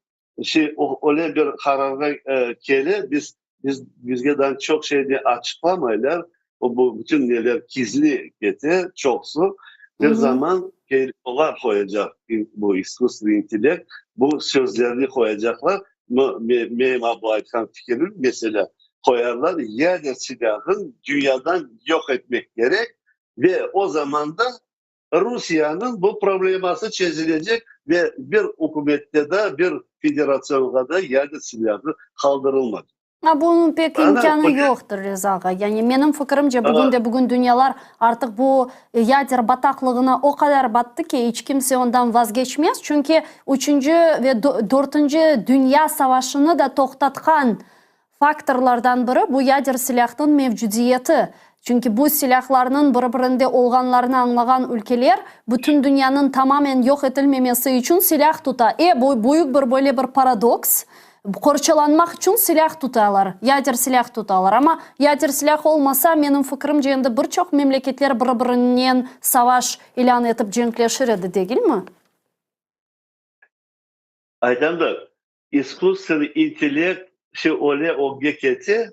şey, öyle bir qararğa kele, biz, biz, bizge daa çoq şeyni açıqlamaylar, o, bu bütün neler gizli kete, çoqusı. Bir zaman olar qoyacaq bu iskusstvenıy intellekt, bu sözlerni qoyacaqlar, menim bu aytqan fikirim, meselâ, qoyarlar, yader silâhın dünyadan yoq etmek kerek ve o zamanda Rusiyeniñ bu probleması çezilecek ve bir ükümette de, bir federasyonğa da yader silâhı qaldırılmaz. A, bunıñ pek imkânı yoqtır, Riza ağa. Yani menim fikirimce, bugün de bugün dünyalar artıq bu yader bataqlığına o qadar battı ki, iç kimse ondan vazgeçmez. Çünki üçünci ve dörtünci dünya savaşını da toqtatqan Faktorlardan biri, bu yader silâhnıñ mevcudiyeti. Çünki bu silâhlarnıñ bir-birinde olğanlarını añlağan ülkeler, bütün dünyanıñ tamamen yoq etilmemesi içün silâh tuta. E, bu büyük bir böyle bir paradoks. Qorçalanmaq içün silâh tutalar, yader silâh tutalar. Amma yader silâh olmasa, menim fikrimce, endi bir çoq memleketler bir-birinen savaş ilân etip cenkleşir edi, degilmi? Aytam da, iskusstvenıy intellekt şi öyle ögge kete,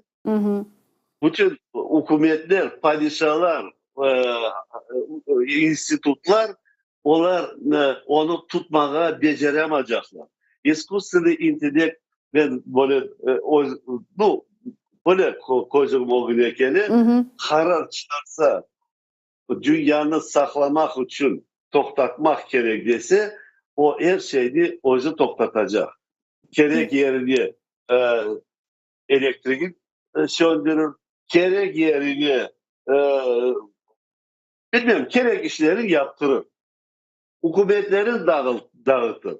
bütün ükümetler, padişalar, institutlar, olar onı tutmağa beceramacaqlar. İskusstvenıy intellekt, men böyle öz, nu, böyle közüm ögüne kele, qarar çıqarsa, dünyanı saqlamaq içün toqtatmaq kerek dese, o er şeyni özü toqtatacaq. Kerek yerine elektrigi söndürir, kerek yerine, bilmem, kerek işleri yaptırır. Ükümetleri dağıtır.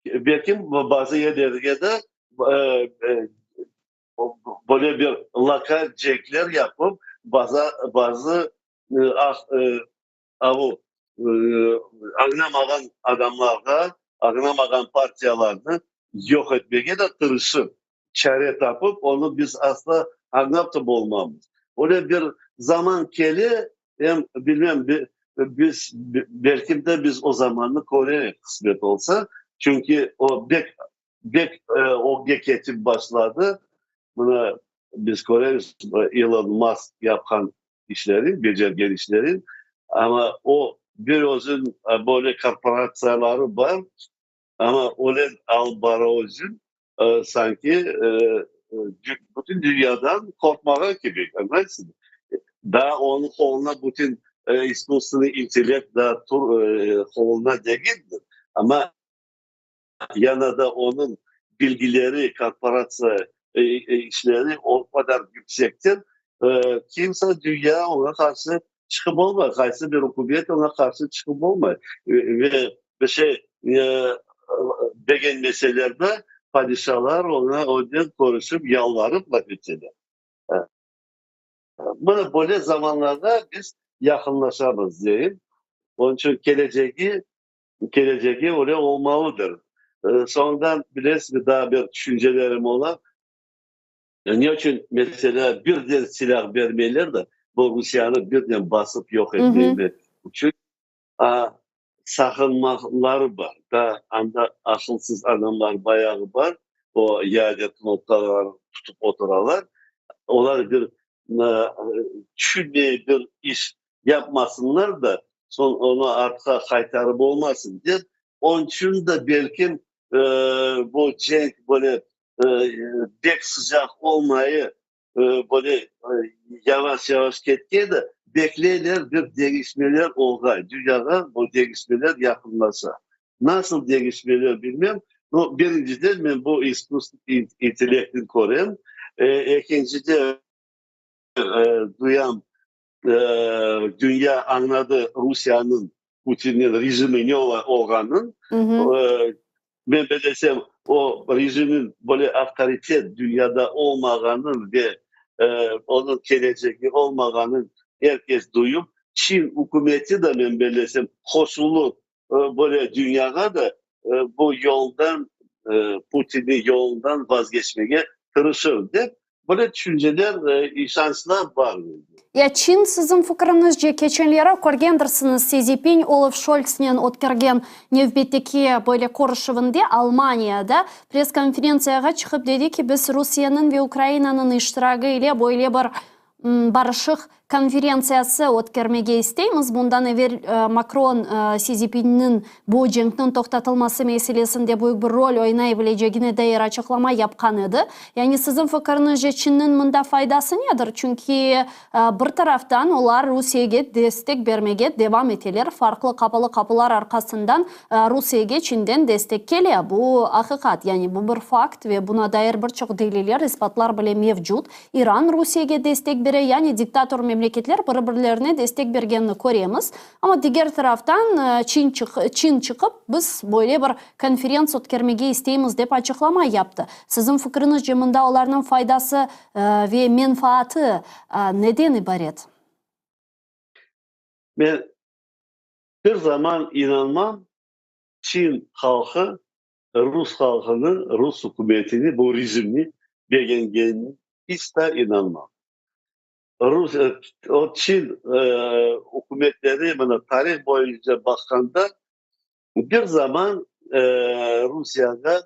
Belki bazı yerlerge de böyle bir lokal cenkler yapıp, bazı avu añlamağan adamlarğa, añlamağan partiyalarnı yoq etmege de tırışır, çare tapıp, onı biz asla añlap da bolmamız. Öyle bir zaman kele, em bilmem, biz, belki de biz o zamannı körerik, qısmet olsa, çünki o bek Bek ögge ketip başladı. Mına biz köremiz Elon Musk yapqan işleri, becergen işleri. Amma o bir özüniñ böyle korporatsiyaları bar, amma öyle alıp bara özün, sanki bütün dünyadan qorqmağa kerek, añlaysızmı? Daa onıñ qoluna bütün iskusstvenıy intellekt daa qoluna degildir, amma Yana da onıñ bilgileri, korporatsiya işleri o qadar yüksektir, kimse dünya oña qarşı çıqıp olmay, qaysı bir ükümet oña qarşı çıqıp olmay. Ve bir şey begenmeseler de, padişalar oña önden körüşip, yalvarıp laf eteler. Mına böyle zamanlarda biz yaqınlaşamız deyim. Onıñ içün kelecegi Kelecegi öyle olmalıdır. Soñundan, bilesizmi, daa bir tüşüncelerim ola. Ne içün, meselâ, birden silâh bermeyler de, bu Rusiyanı birden basıp yoq etmeyler içün saqınmaqları bar. Daa anda aqılsız adamlar bayağı bar, o yader knopkalarını tutıp oturalar. Olar bir tüşünmey bir iş yapmasınlar da, soñ onı artqa qaytarıp olmasın dep, onıñ içün de belkim bu cenk böyle pek sıcaq olmayı, böyle yavaş-yavaş ketkeni, bekleyler bir deñişmeler olğay, dünyağa bu deñişmeler yaqınlaşa. Nasıl deñişmeler bilmem, no, birinciden men bu iskusstvenıy intellektni körem, ekincide duyam, dünya añladı Rusiyeniñ, Putinniñ rejimi ne olğanın. Men bilesem, o rejimniñ böyle avtoritet dünyada olmağanın ve. Onıñ kelecegi olmağanın er kes duyup, Çin ükümeti de, men bellesem, qoşulıp böyle dünyağa da bu yoldan, Putinniñ yolundan vazgeçmege tırışır, dep, böyle tüşünceler, işançlar bar mende. Ya Çin, siziñ fikriñizce, keçenleri körgendirsiñiz, Si Szinpin Olaf Şoltsnen ötkergen nevbetteki böyle körüşüvinde Almaniyada press-konferentsiyağa çıqıp dedi ki, biz Rusiyeniñ ve Ukrainanıñ iştiragi ile böyle bir barışıq konferentsiyası ötkermege isteymiz. Bundan evel Makron Si Szinpinniñ bu cenkniñ toqtatılması meselesinde büyük bir rol oynay bilecegine dair açıqlama yapqan edi. Yani siziñ fikiriñizce Çinniñ mında faydası nedir? Çünki bir taraftan olar Rusiyege destek bermege devam eteler, farqlı qapalı qapılar arqasından Rusiyege Çinden destek kele. Bu aqiqat, yani bu bir fakt ve buna dair bir çoq deliller, isbatlar bile mevcut. İran Rusiyege destek bere, yani diktator memleketler biri-birlerine destek bergenini köremiz. Amma diger taraftan Çin Çin çıqıp, biz böyle bir konferentsiya ötkermege isteymiz, dep açıqlama yaptı. Siziñ fikriñizce, mında olarnıñ faydası ve menfaatı neden ibaret? Men bir zaman inanmam, Çin halqı rus halqını, rus ükümetini, bu rejimni begengenine iç da inanmam. Rus, o Çin ükümetleri mına tarih boyunca baqqanda bir zaman Rusiyağa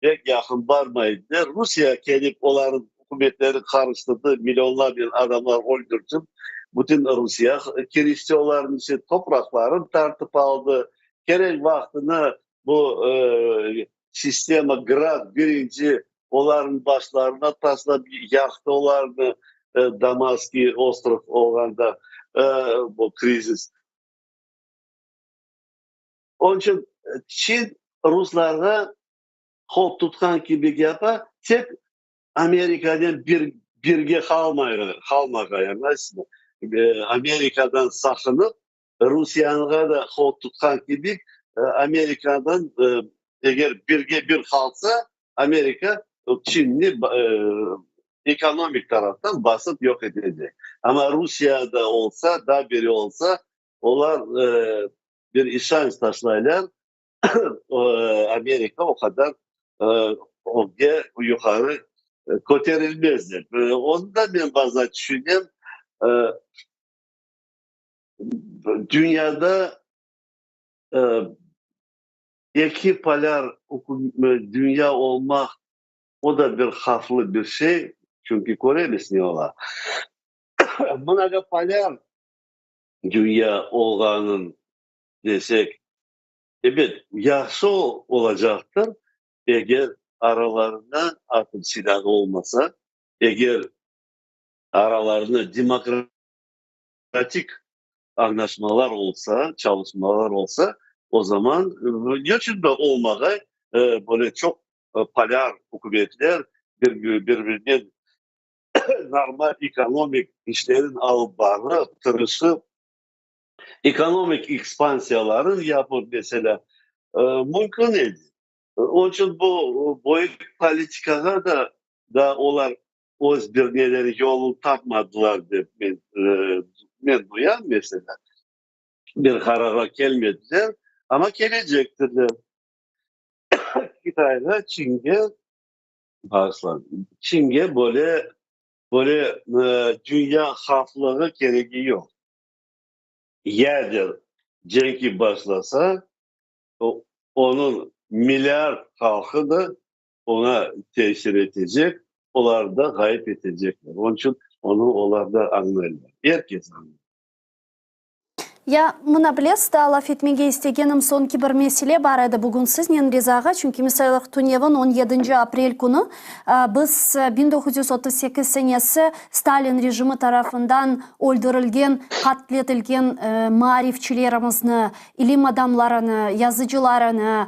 pek yaqın barmay ediler. Rusiya kelip olarnıñ ükümetlerini qarıştırdı, millionlarnen adamlar öldürtip, bütün Rusiya kirişti olarnıñ içine, topraqlarını tartıp aldı. Kerek vaqtını bu sistema Grad birinci olarnıñ başlarına taslap yaqtı olarnı, Damanskiy ostrov olğanda bu krizis. Onıñ içün Çin ruslarğa qol tutqan kibi yapa, tek Amerikanen bir birge qalmağa, añlaysızmı? Amerikadan saqınıp, Rusiyanğa da qol tutqan kibi, Amerikadan eger birge bir qalsa, Amerika Çinni ekonomik taraftan basıp yoq etecek. Amma Rusiyada olsa, daa biri olsa, olar bir işanç taşlaylar, Amerika o qadar ögge, yuqarı köterilmez dep. Onı da men bazıda tüşünem, dünyada eki polyar dünya olmaq, o da bir havflı bir şey, çünki köremiz ne ola. Mnogopolyar dünya olğanın desek, ebet, yahşı olacaqtır, eger aralarında atom silâğı olmasa, eger aralarında demokratik añlaşmalar olsa, çalışmalar olsa, o zaman niçün de olmağay, böyle çoq polyar ükümetler bir-birinen normal ekonomik işlerin alıp barıp, tırışıp, ekonomik ekspansiyaların yapıp, meselâ, mümkün edi. Onıñ içün bu böyük politikağa da da olar öz bir neleri yolun tapmadılar dep men men duyam, meselâ. Bir qararğa kelmediler, amma kelecektirler. Qıtayğa, Çinge, bağışla, Çinge böyle böyle dünya havflığı keregi yoq. Yader cenki başlasa, onıñ milliard halqı da oña tesir etecek, olar da ğayıp etecekler. Onıñ içün onı olar da añlaylar, er kes añlay. Ya, mına bilesiz, daa laf etmege istegenim soñki bir mesele bar edi bugün siznen, Riza ağa, çünki misalâ tünevin, on yedinci aprel künü, biz 1938 senesi Stalin rejimi tarafından öldürilgen, qatletilgen maarifçilerimizni, ilim adamlarını, yazıcılarını,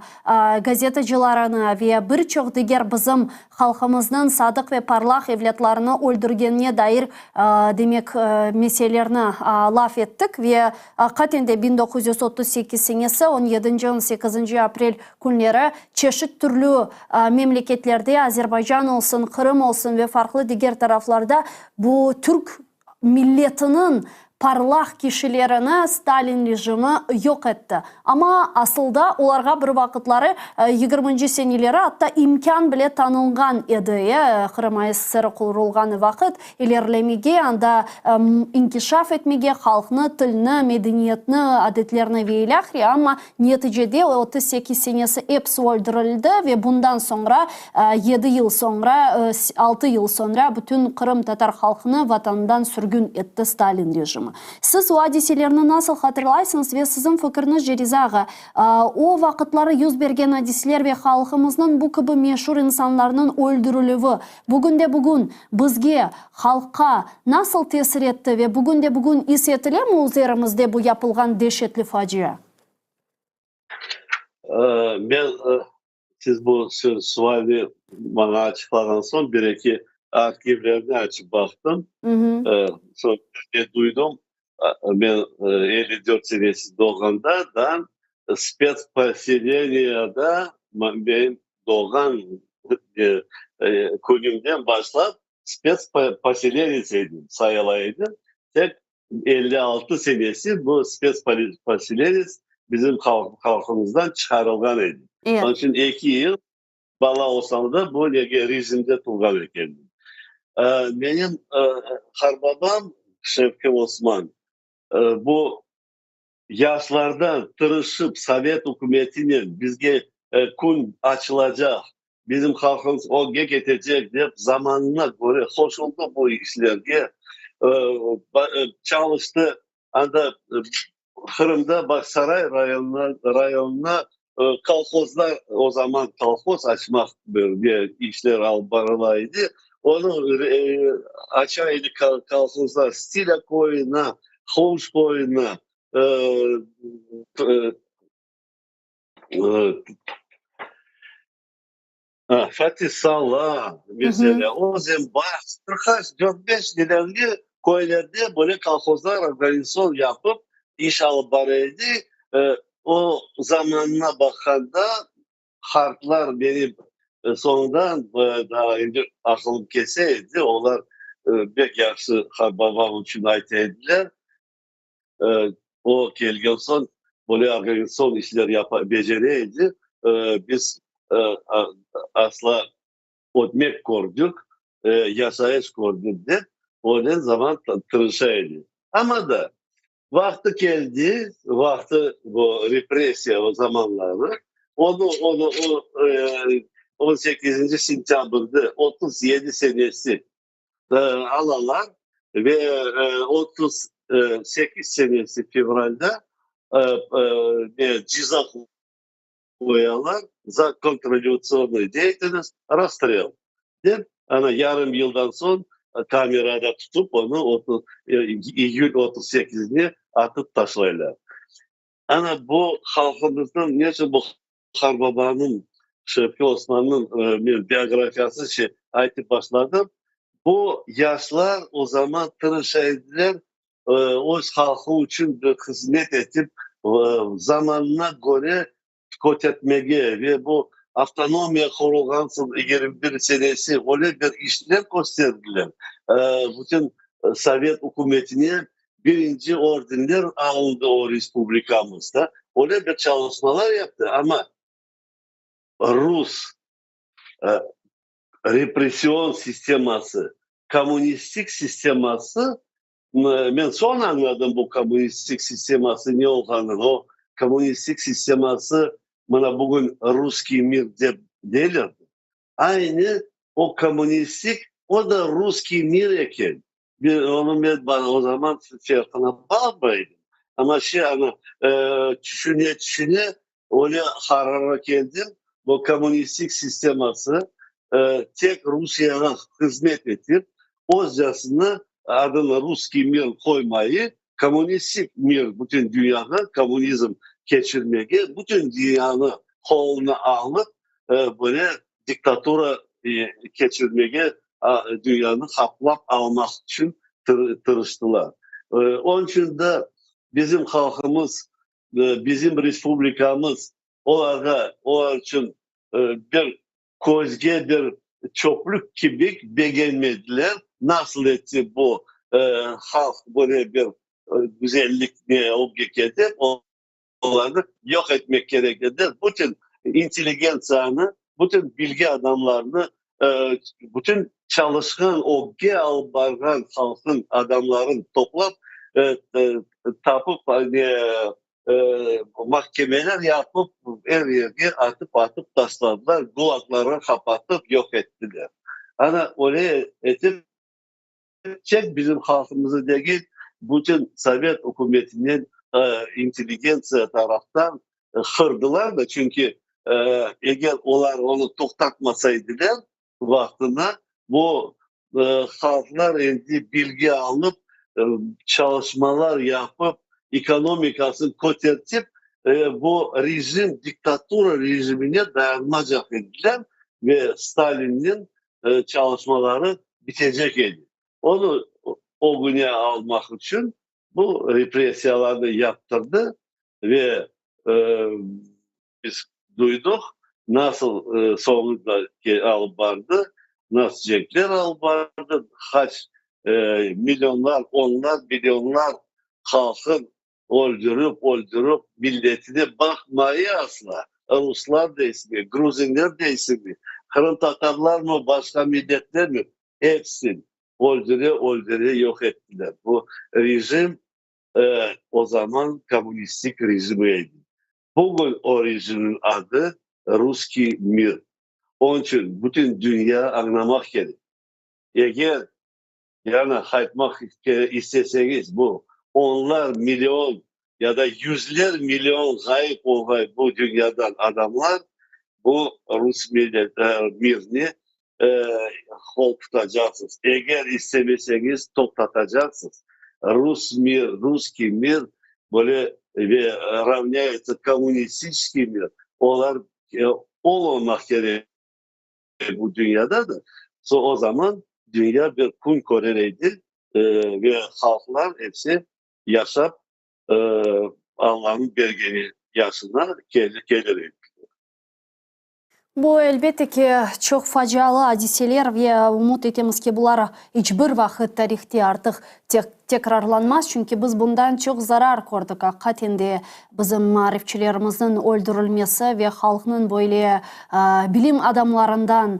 gazetacılarını ve bir çoq diger bizim halqımıznıñ sadıq ve parlaq evlâtlarını öldürgenine dair, demek, meselelerni laf ettik ve. Aqiqaten de 1938 senesi on yedinci, on sekizinci aprel künleri çeşit türlü memleketlerde, Azerbaycan olsun, Qırım olsun ve farqlı diger taraflarda bu türk milletiniñ parlaq kişilerini Stalin rejimi yoq etti. Amma asılda olarğa bir vaqıtları, yigirminci seneleri atta imkân bile tanılğan edi, e, Qırım ASSR qurulğanı vaqıt, ilerilemege, anda inkişaf etmege, halqnı, tilni, medeniyetni, adetlerni ve ilâhre, amma neticede 38 senesi episi öldürildi ve bundan soñra, yedi yıl soñra, altı yıl soñra bütün qırımtatar halqını vatanından sürgün etti Stalin rejimi. Siz o adiselerni nasıl hatırlaysıñız ve siziñ fikirñizce, Riza ağa, o vaqıtları yüz bergen adiseler ve halqımıznıñ bu kibi meşur insanlarnıñ öldürilüvi bugünde-bugün bizge, halqqa, nasıl tesir etti ve bugünde-bugün is etilemi üzerimizde bu yapılğan deşetli facia? Men siz bu sualni maña açıqlağan soñ bir-eki arhivlerni açıp baqtım. Soñ ne duydum, men 54 senesi doğğanda da spetsposeleniyada men doğğan künümden başlap spetsposelenets edim, sayıla edim. Tek 56 senesi bu spetsposelenets bizim halqımızdan çıqarılğan edi. Onıñ içün eki yıl bala olsam da bu nege rejimde turğan ekendim. Menim qarbabam Şevki Osman bu yaşlardan tırışıp sovet ükümetinen bizge kün açılacaq, bizim halqımız ögge ketecek dep zamanına köre qoşuldı bu işlerge, çalıştı. Anda Qırımda Bağçasaray rayonına kolhozlar, o zaman kolhoz açmaq bir işler alıp barıla edi. Onı aça edi kolhozlar Stilâ köyüne, Hovuş köyüne, Fatih-Sala, meselâ, Özenbaş, bir qaç, dört-beş nelerli köylerde böyle kolhozlar organizasyon yapıp iş alıp bara edi. O zamanına baqqanda, qartlar benim soñundan daa endi aqılım kese edi, olar pek yahşı babam içün ayta ediler. O kelgen soñ böyle organizasyon işler yapa, becere edi. Biz asla ötmek kördik, yaşayış kördik dep, öyle zaman tırışa edi. Amma da vaqtı keldi, vaqtı bu repressiya o zamanları, onı, onı, o 18 sentâbrde 37 senesi alalar ve 38 senesi fevralda ceza qoyalar za kontrrevolütsionnoyu deyatelnost, rastrel dep, ana yarım yıldan soñ kamerada tutıp onı iyül 38-ne atıp taşlaylar. Ana bu halqımıznıñ, neçün bu qarbabanıñ, Şevki Osmannıñ men biografiyası şey aytıp başladım, bu yaşlar o zaman tırışa ediler öz halqı içün bir hızmet etip, zamanına köre kötertmege ve bu avtonomiya qurulğan soñ 21 senesi öyle bir işler kösterdiler, bütün sovet ükümetine birinci ordenler alındı o respublikamızda, öyle bir çalışmalar yaptı, amma rus repression sisteması, kommunistik sisteması, men soñ añladım bu kommunistik sisteması ne olğanını, o kommunistik sisteması mına bugün russkiy mir dep deyler, aynı o kommunistik, o da russkiy mir eken. Onı men o zaman farqına barmay edim. Amma şey ana tüşüne tüşüne öyle qararğa keldim, bu kommunistik sisteması tek Rusiyağa hızmet etip, özcasına adını russkiy mir qoymayı, kommunistik mir bütün dünyağa kommunizm keçirmege, bütün dünyanı qoluna alıp, böyle diktatura keçirmege, dünyanı qaplap almaq içün tırıştılar. Onıñ içün de. Bizim halqımız, bizim respublikamız olarğa, olar içün bir közge bir çöplük kibi begenmediler. Nasıl etti bu halq böyle bir güzellikni ögge ketip, olarnı yoq etmek kerek ediler. Bütün intelligentsiyanı, bütün bilgi adamlarını, bütün çalışqan, ögge alıp barğan halqnıñ adamların toplap, tapıp, mahkemeler yapıp, er yerge atıp-atıp taşladılar, gulaglarğa qapatıp yoq ettiler. Ana, öyle etip, tek bizim halqımıznı degil, bütün sovet ükümetinen intelligentsiya taraftan qırdılar da, çünki eger olar onı toqtatmasa ediler vaqtında, bu halqlar endi bilgi alıp, çalışmalar yapıp, ekonomikasını kötertip, bu rejim, diktatura rejimine dayanmacaq ediler ve Stalinniñ çalışmaları bitecek edi. Onı ögüne almaq içün bu repressiyalarnı yaptırdı ve biz duydıq, nasıl soñunda alıp bardı, nasıl cenkler alıp bardı, qaç millionlar, onlar millionlar halqın öldürip, öldürip, milletine baqmay asla, ruslar deysinmi, gruzinler deysinmi, qırımtatarlarmı, başqa milletlermi, epsin öldüre, öldüre yoq ettiler. Bu rejim o zaman kommunistik rejimi edi. Bugün o rejimniñ adı Russkiy mir. Onıñ içün bütün dünya añlamaq kerek. Eger yani qaytmaq isteseñiz, bu onlar million ya da yüzler million ğayıp olğan bu dünyadan adamlar bu rus millet mirni qol tutacaqsız. Eger istemeseñiz, toqtatacaqsız. Rus mir, russkiy mir böyle ve ravnâyetsa kommunistiçeskiy mir, olar olmamaq kerek bu dünyada da. O zaman dünya bir kün körer edi ve halqlar episi yaşap Allanıñ bergeni yaşına kelir edi. Bu, elbette ki, çoq facialı adiseler ve ümüt etemiz ki, bular iç bir vaqıt tarihte artıq tekrarlanmaz, çünki biz bundan çoq zarar kördik. Aqiqaten de, bizim maarifçilerimizniñ öldürilmesi ve halqnıñ böyle bilim adamlarından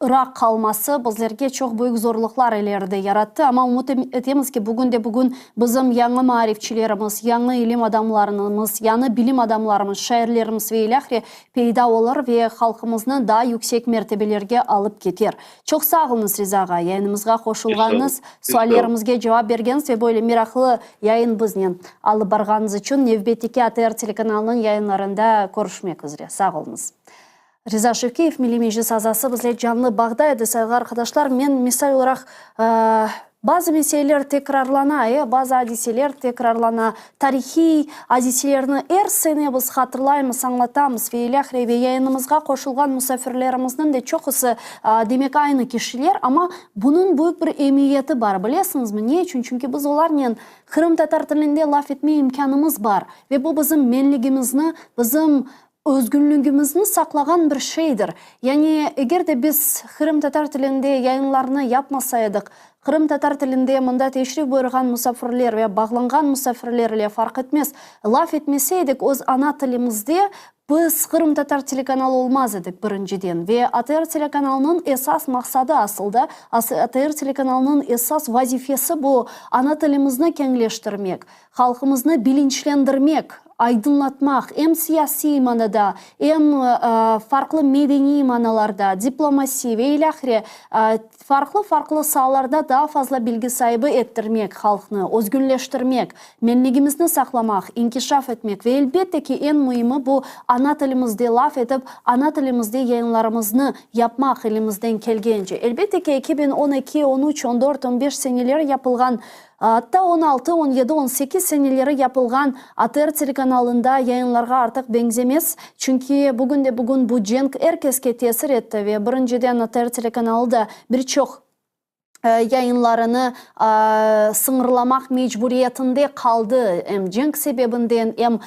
ıraq qalması bizlerge çoq büyük zorluqlar ileride yarattı. Amma ümüt etemiz ki, bugün de bugün bizim yañı maarifçilerimiz, yañı ilim adamlarınımız, yañı bilim adamlarımız, şairlerimiz ve ilâhre peyda olur ve halqımıznı daa yüksek mertebelerge alıp keter. Çoq sağ oluñız, Riza ağa, yayınımızğa qoşulğanıñız, suallerimizge cevap bergeniñiz ve böyle meraqlı yayın biznen alıp barğanıñız içün. Nevbetteki ATR telekanalınıñ yayınlarında körüşmek üzre. Sağ oluñız. Riza Şevkiyev, Milliy Meclis azası, bizle canlı bağda edi. Sayğılı arqadaşlar, men misal olaraq, bazı meseleler tekrarlana, e, bazı adiseler tekrarlana. Tarihiy adiselerni er sene biz hatırlaymız, añlatamız ve ilâhre, ve yayınımızğa qoşulğan musafirlerimizniñ de çoqusı, demek, aynı kişiler, amma bunıñ büyük bir emiyeti bar, bilesiñizmi, ne içün? Çünki biz olarnen qırımtatar tilinde laf etme imkânımız bar ve bu bizim menligimizni, bizim özgünligimizni saqlağan bir şeydir. Yani, eger de biz qırımtatar tilinde yayınlarnı yapmasa edik, qırımtatar tilinde mında teşrif buyurğan musafirler ve bağlanğan musafirler ile farq etmez, laf etmese edik öz ana tilimizde, biz qırımtatar telekanalı olmaz edik, birinciden. Ve ATR telekanalınıñ esas maqsadı asıl da, ATR telekanalınıñ esas vazifesi bu, ana tilimizni keñleştirmek, Halqımıznı bilinçlendirmek, aydınlatmaq, em siyasiy manada, em farqlı medeniy manalarda, diplomasi ve ilâhre farqlı-farqlı saalarda daa fazla bilgi saibi ettirmek halqnı, özgünleştirmek, menligimizni saqlamaq, inkişaf etmek ve elbette ki, eñ müimi bu, ana tilimizde laf etip, ana tilimizde yayınlarımıznı yapmaq elimizden kelgence. Elbette ki, 2012, 13, 14, 15 seneleri yapılğan Atta 16, 17, 18 seneleri yapılğan ATR telekanalında yayınlarğa artıq beñzemez, çünki bugünde-bugün bu cenk er keske tesir etti ve birinciden ATR telekanalı da bir çoq. Yayınlarını sıñırlamaq mecburiyetinde qaldı, em cenk sebebinden, em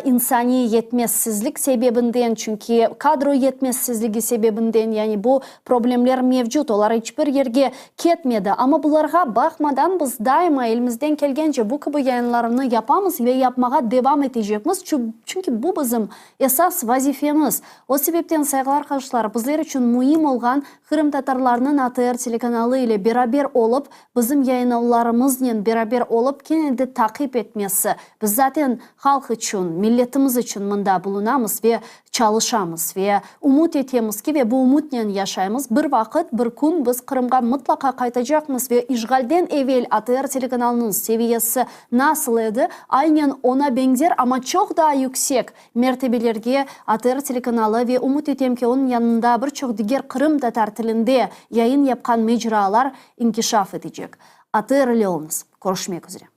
insaniy yetmezsizlik sebebinden, çünki kadro yetmezsizligi sebebinden, yani bu problemler mevcut, olar iç bir yerge ketmedi. Amma bularğa baqmadan biz daima elimizden kelgence bu kibi yayınlarnı yapamız ve yapmağa devam etecekmiz, çünki bu bizim esas vazifemiz. O sebepten, sayğılı arqadaşlar, bizler içün müim olğan Qırımtatarlarnıñ ATR telekanalı ile beraber olıp, bizim yayınlarımıznen beraber olıp, kene de taqip etmesi. Biz zaten halq içün, milletimiz içün mında bulunamız ve çalışamız. Ve ümüt etemiz ki, ve bu ümütnen yaşaymız, bir vaqıt, bir kün biz Qırımğa mıtlaqa qaytacaqmız ve işğalden evel ATR telekanalınıñ seviyesi nasıl edi, aynen oña beñzer, amma çoq daa yüksek Mertebelerge ATR telekanalı ve ümüt etem ki, onıñ yanında bir çoq diger qırımtatar tilinde yayın yapqan mecralar inkişaf etecek. ATR ile oluñız. Körüşmek üzre.